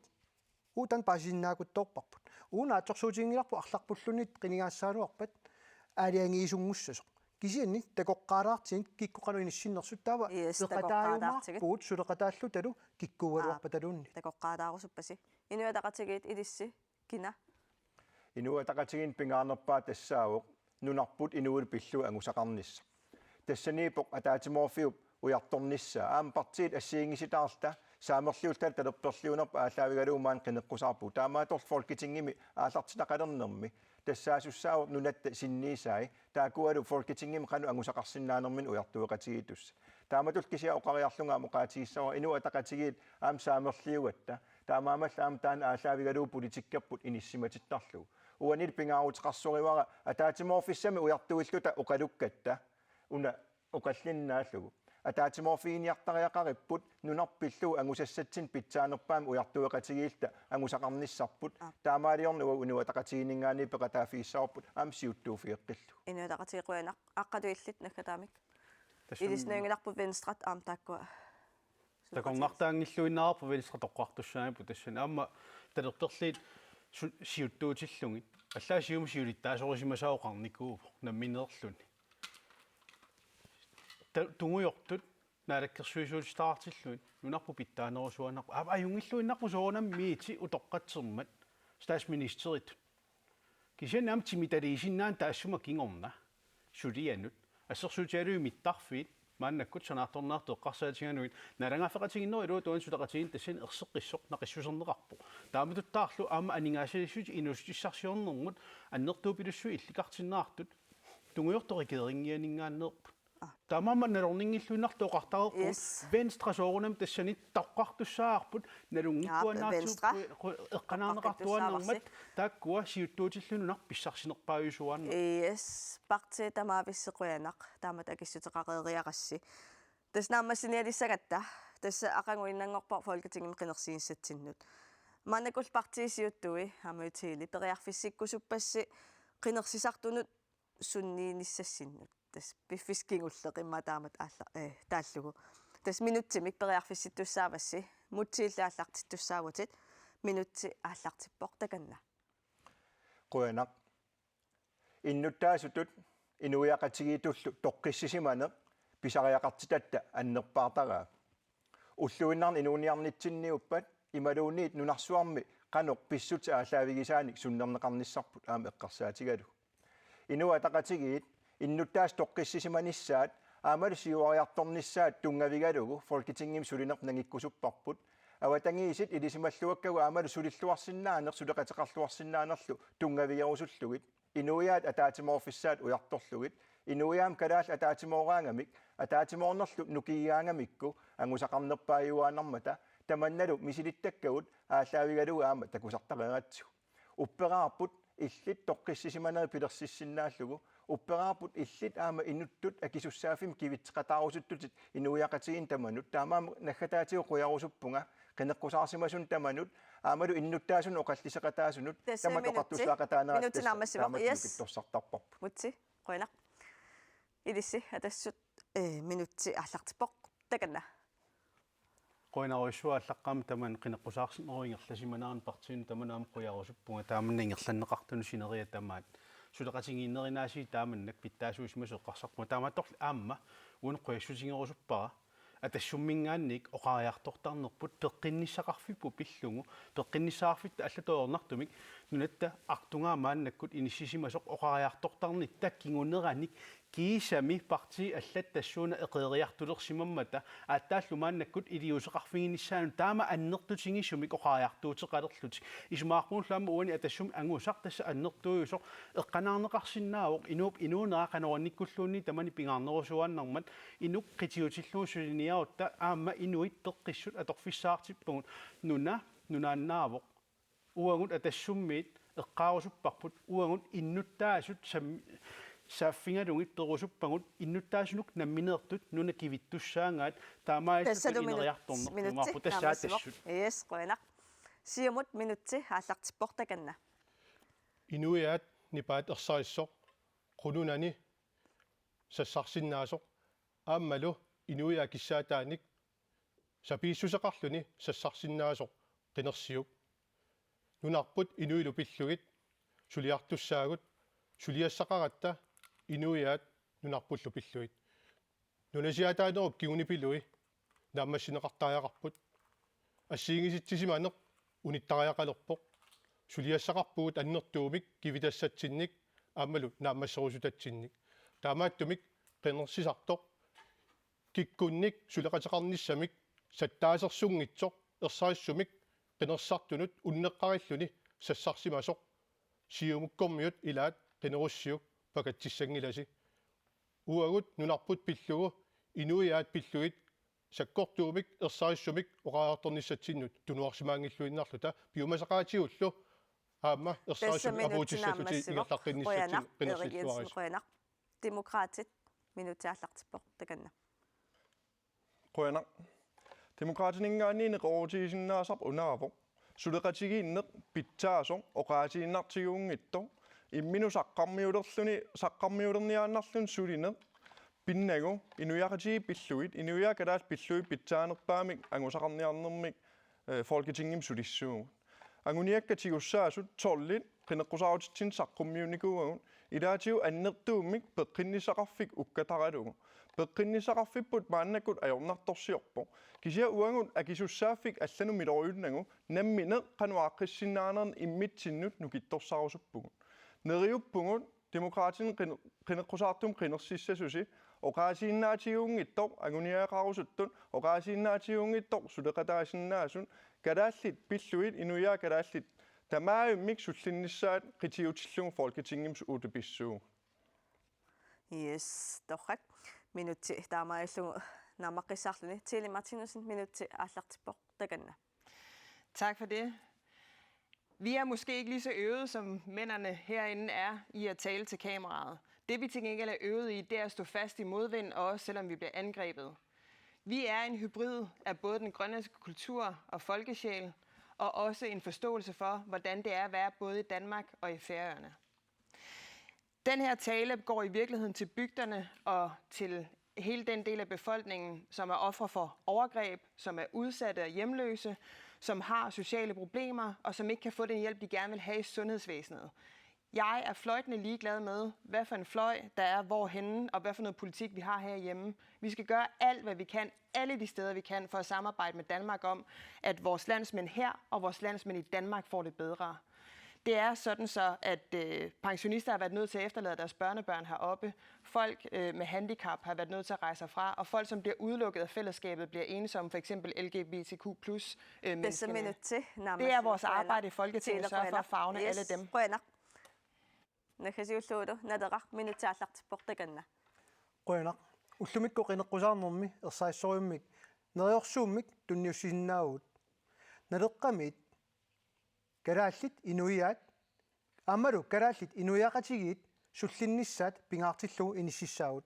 uagut taanna paasisinnaakutsoorparput. Uagut naatsorsuutiginngilarput arlarpulluunniit qinigaassagaluarpat aalajangiisunngussasoq. Kisianni takoqqaalaartigit kikkut qanoq inissinnersut taava Yes, peqataajumaarpugut suleqataallutalu kikkuugaluarpataluunniit. Takoqqaalaarusuppasi. Inuit Ataqatigiit ilissi kina? Inuit Ataqatigiinni pingaarnerpaaq tassaavoq nunarput inuillu pillugu angusaqarnissaq. Tassaniippoq ataatsimoorfiup ujartornissaa. Aamma partiit assigiinngisitaarluta saamerliulluta talerperliunerput aallaavigalugu maani qineqqusaarpugut. Taamaattorli Folketingimi aallartitaqalernermi tassaasussaavoq nunatta sinniisai taakkualu Folketingimi qanoq angusaqarsinnaanerminni ujartueqatigiittussat. Taamatullu kisianni oqariarlunga aamma oqaatigissavara Inuit Ataqatigiit aamma saamerliugatta. Taamaammallu aamma taanna aallaavigalugu politikkerput inissimatittarlugu. Uanili pingaaruteqarsorivara ataatsimoorfissamik ujartuilluta oqalukkatta una oqallinnaallugu. Ataatsimoorfiginiartariaqaripput nunarput pillugu angusassatsinnik pitsaanerpaamik ujartueqatigiilluta angusaqarnissarput. Aap. Taamaaliorneq uagut Inuit Ataqatigiinninngaanniit peqataaffigissavarput aamma siuttuuffigeqqillugu. Inuit Ataqatigiit, qujanaq, Aqqalu illit naggataamik. Tassami ilissi nalunngilarput Venstret aamma taakkua. Takornartaanngilluinnarparput Venstre toqqartussaavoq tassani aamma talerperliit su-, siuttuutillugit. Allaat Siumut siulittaasorisimasaa oqarnikuuvoq nammineerluni. Ta-, tungujortut naalakkersuisuutitaqartillugit nunarput pitsaanerusuaannarpoq. Aap, ajunngilluinnarpoq soorunami miiti utoqqatsermat statsministeritut. Kisianni aamma timitaliisinnaaneq taassuma kingorna sulianut. Assersuutigalugu mittarfiit maannakkut sanaartorniartut eqqarsaatigalugit naalagaaffeqatigiinnerup iluatungani suleqatigiinneq tassani erseqqissoq naqissuserneqarpoq. Taamatuttaarlu aamma aningaasaliissutit inuussutissarsiornermut annertuupilussuit illikartinneqartut tungujortoq regeringininngaanneerput. Aap. Taamaammat nalorninngilluinnartoq oqartareerpugut. Yes. Venstre soorunami tassani toqqartussaavarput, nalunngikkua- Aap, Venstre. Naatsuupput eqqanaarneqartuaannarmat, toqqartussavarsi. Taakkua siuttuutillugit nunarput pissarsinerpaajusuaannarput. Yes, partiit tamaavissi, qujanaq taamatut akissuteqareeriarassi. Tassa naammassinialissagatta, tassa aqaguinnanngorpoq Folketingimi qinersinissatsinnut. Maannakkullu partiit siuttui aamma Tele periarfissikkusuppassi qinersisartunut sunniinissassinnut. Tassa piffissaq kingulleq immaqa taamatut aalla-, eh, taallugu. Tassa minutsimik periarfissittussaavassi, Mutsi illit aallartittussaavutit, minutsi aallartippoq takanna. Qujanaq. Innuttaasutut inuiaqatigiittullu toqqissisimaneq pisariaqartitatta annerpaartaraa. Ulluinnarni inuuniarnitsinniuppat imaluunniit nunarsuarmi qanoq pissutsit aallaavigisaanik sunnerneqarnissarput aamma eqqarsaatigalugu. Inuit Ataqatigiit innuttaasut toqqissisimanissaat aammalu siuariartornissaat tunngavigalugu Folketingimi sulineq nangikkusupparput. Avatangiisit ilisimalluakkagut aammalu sulilluarsinnaaneq, suleqateqarluarsinnaanerlu tunngavigerusullugit. Inuiaat ataatsimoorfissaat ujartorlugit. Inuiaat kalaallit ataatsimooraangamik, ataatsimoornerlu nukigigaangamikku angusaqarnerpaajuaannarmata tamannalu misilittakkagut aallaavigalugu aamma takusartareeratsigu. Upperaarput illit toqqissisimanerit pilersissinnaallugu. Upperaarput illit aamma inuttut akisussaaffimmi kivitseqataarusuttutit inuiaqatigiinni tamanut. Taamaammat naggataatigut qujarusuppunga qineqqusaarsimasunut tamanut aammalu innuttaasunut oqalliseqataasunut. Tassa tamat minutsi. Oqartussaaqataanerat. Minutsi tassa naammassivoq. Taamatut. Yes. Nukittorsartarparput. Mutsi, qujanaq. Ilissi Atassut, eh, minutsi aallartippoq. Takanna. Qujanarujussuaq aallaqqaammut tamanna qineqqusaarsimanerup ingerlasimanerani partiinut tamanut aamma qujarusuppunga taamanna ingerlanneqartunut sineriak tamaat. Suleqatigiinnerinaasiit taamannak pitsaasuusimasut eqqarsarpunga. Taamaattorli aamma uani qujassutigerusuppara Atassumminngaanniit oqariartortarnerput peqqinnissaqarfipput pillugu, peqqinnissaqarfitta allatut ajornartumik nunatta artungaa maannakkut inissisimasoq oqariartortarnitta kinguneranik kiisami partiit allat tassuuna eqeeriartulersimammata, aatsaallu maannakkut iliuuseqarfiginissaanut taama annertutigisumik oqariartuuteqalerlutik. Isumaqarpunullu aamma uani Atassummi angusaq tassa annertuujusoq eqqanaarneqarsinnaavoq inuup inuunera qanoq inikkulluunniit tamani pingaarnerusuaannarmat, inuk qitiutillugu suliniarutta aamma inuit peqqissut atorfissaqartippagut. Nuna nunaannaavoq. Uagut Atassummiit eqqaarusupparput, uagut innuttaasut sam-, saaffigalugit perusuppagut innuttaasunut nammineertut nuna kivittussaagaat, taamaalilluni Tassalu minut-, ineriartorneq minutti imaappoq tassaatassut. Naammassivoq. Yes, qujanaq. Siumut minutsi aallartippoq, takanna. Inuiaat nipaat ersarissoq qununani sassarsinnaasoq aammalu inuiaat kissaataanik sapiissuseqarluni sassarsinnaasoq qinersiuk. Nunarput inuilu pillugit suliartussaagut, suliassaqaratta inuiaat nunarpullu pillugit. Nunasiaataanerup kingunipilugu naammassineqartariaqarput. Assigiinngisitsisimaneq unittariaqalerpoq. Suliassaqarpugut annertuumik kivitassatsinnik aammalu naammasserusutatsinnik. Taamaattumik qinersisartoq kikkunnik suleqateqarnissamik sattaasersunngitsoq ersarissumik qinersisartunut unneqqarilluni sassarsimasoq Siumukkormiut ilaat qinerussiuk pakatsissanngilasi. Uagut nunarput pillugu inuiaat pillugit sakkortuumik ersarissumik oqariartornissatsinnut tunuarsimaanngilluinnarluta piumasaqaatigullu aamma ersarissumik apuutissallutik ingerlaqqinnissatsinnut qinersilluarisi. Qujanaq. Demokraatit, minutsi aallartippoq, takanna. Qujanaq. Demokraatininngaanniit neqeroorutigisinnaasarput unaavoq. Suleqatigiinneq pitsaasoq oqaasiinnartiguunngitsoq. Imminut saqqarmiulerluni, saqqarmiulerniaannarluni sulineq. Pinnagu inuiaqatigiit pillugit, inuiaat kalaallit pillugit pitsaanerpaamik angusaqarniarnermik, eh, Folketingimi sulissaagut. Anguniakkat tigussaasut tolvit qineqqusaarutitsinnut saqqummiunnikuuagut, ilaatigut annertuumik peqqinnissaqarfik ukkataralugu. Peqqinnissaqarfipput maannakkut ajornartorsiorpoq. Kisianni uagut akisussaaffik allanut miloriunnagu nammineq qanoq aaqqissinnaanersoq immitsinnut nukittorsarusuppugut. Neriuppugut Demokraatinit qin-, qineqqusaartumik qinersissasusi oqaasiinnaatiguunngitsoq anguniagaqarusuttut, oqaasiinnaatiguunngitsoq suleqataasinnaasut, kalaallit pillugit inuiaat kalaallit tamaavimmik sullinnissaat qitiutillugu Folketingimi uuttupissuugut. Yes, torrak. Minutsi taamaalillugu naammaqqissaarluni. Tine Martinussen, minutsi aallartippoq, takanna. Tak for det. Vi er måske ikke lige så øvede, som mændene herinde er i at tale til kameraet. Det, vi til gengæld er øvet i, det er at stå fast i modvind, og også selvom vi bliver angrebet. Vi er en hybrid af både den grønlandske kultur og folkesjæl, og også en forståelse for, hvordan det er at være både i Danmark og i Færøerne. Den her tale går i virkeligheden til bygderne og til hele den del af befolkningen, som er ofre for overgreb, som er udsatte og hjemløse, som har sociale problemer, og som ikke kan få den hjælp, de gerne vil have i sundhedsvæsenet. Jeg er fløjtende ligeglad med, hvad for en fløj der er hvorhenne, og hvad for noget politik vi har herhjemme. Vi skal gøre alt, hvad vi kan, alle de steder, vi kan, for at samarbejde med Danmark om, at vores landsmænd her og vores landsmænd i Danmark får det bedre. Det er sådan så, at, øh, pensionister har været nødt til at efterlade deres børnebørn heroppe. Folk, øh, med handicap har været nødt til at rejse herfra, og folk, som bliver udelukket af fællesskabet, bliver ensomme, for eksempel L G B T Q plus, øh, Tassa minutsi. Det er vores arbejde i Folketinget at sørge for at favne alle dem. Qujanaq. Naggasiullugu Naleraq, minutsi aallartippoq, takanna. Qujanaq. Ullumikkut qineqqusaarnermi ersarissorujummik neriorsuummik tunniussisinnaavugut. Naleqqamiit kalaallit inuiaat aammalu kalaallit inuiaqatigiit sullinnissaat pingaartillugu inississaagut.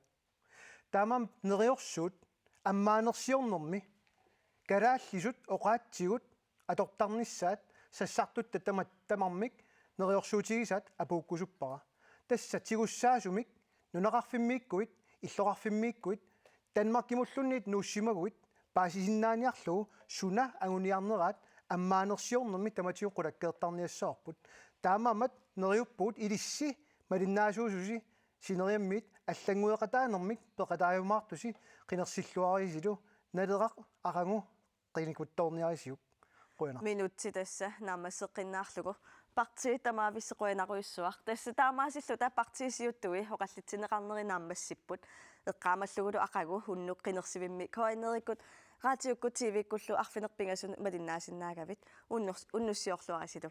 Taamaammat neriorsuut ammaanersiornermi kalaallisut oqaatsigut atortarnissaat sassartutta tama-, tamarmik neriorsuutigisaat apuukkusuppara. Tassa tigussaasumik nunaqarfimmiikkuit, illoqarfimmiikkuit, Danmarkimulluunniit nuussimaguit paasisinnaaniarlugu suna anguniarneraat ammaanersiornermi tamatigut qulakkeertarniassavarput. Taamaammat neriuppugut ilissi malinnaasuususi sineriammiit allanngueqataanermik peqataajumaartusi qinersilluarisilu Naleraq aqagu qinikuttoorniarisiuk. Qujanaq. Minutsit tassa naammasseqqinnaarlugu. Partiit tamaavissat qujanarujussuaq. Tassa taamaasilluta partiit siuttui oqallitsinneqarneri naammassipput. Eqqaamallugulu aqagu unnuk qinersivimmi K N R-ikkut, raatiukkut T V-kkullu arfineq-pingasunut malinnaasinnaagavit. Unnus-, unnussiorluarisilu.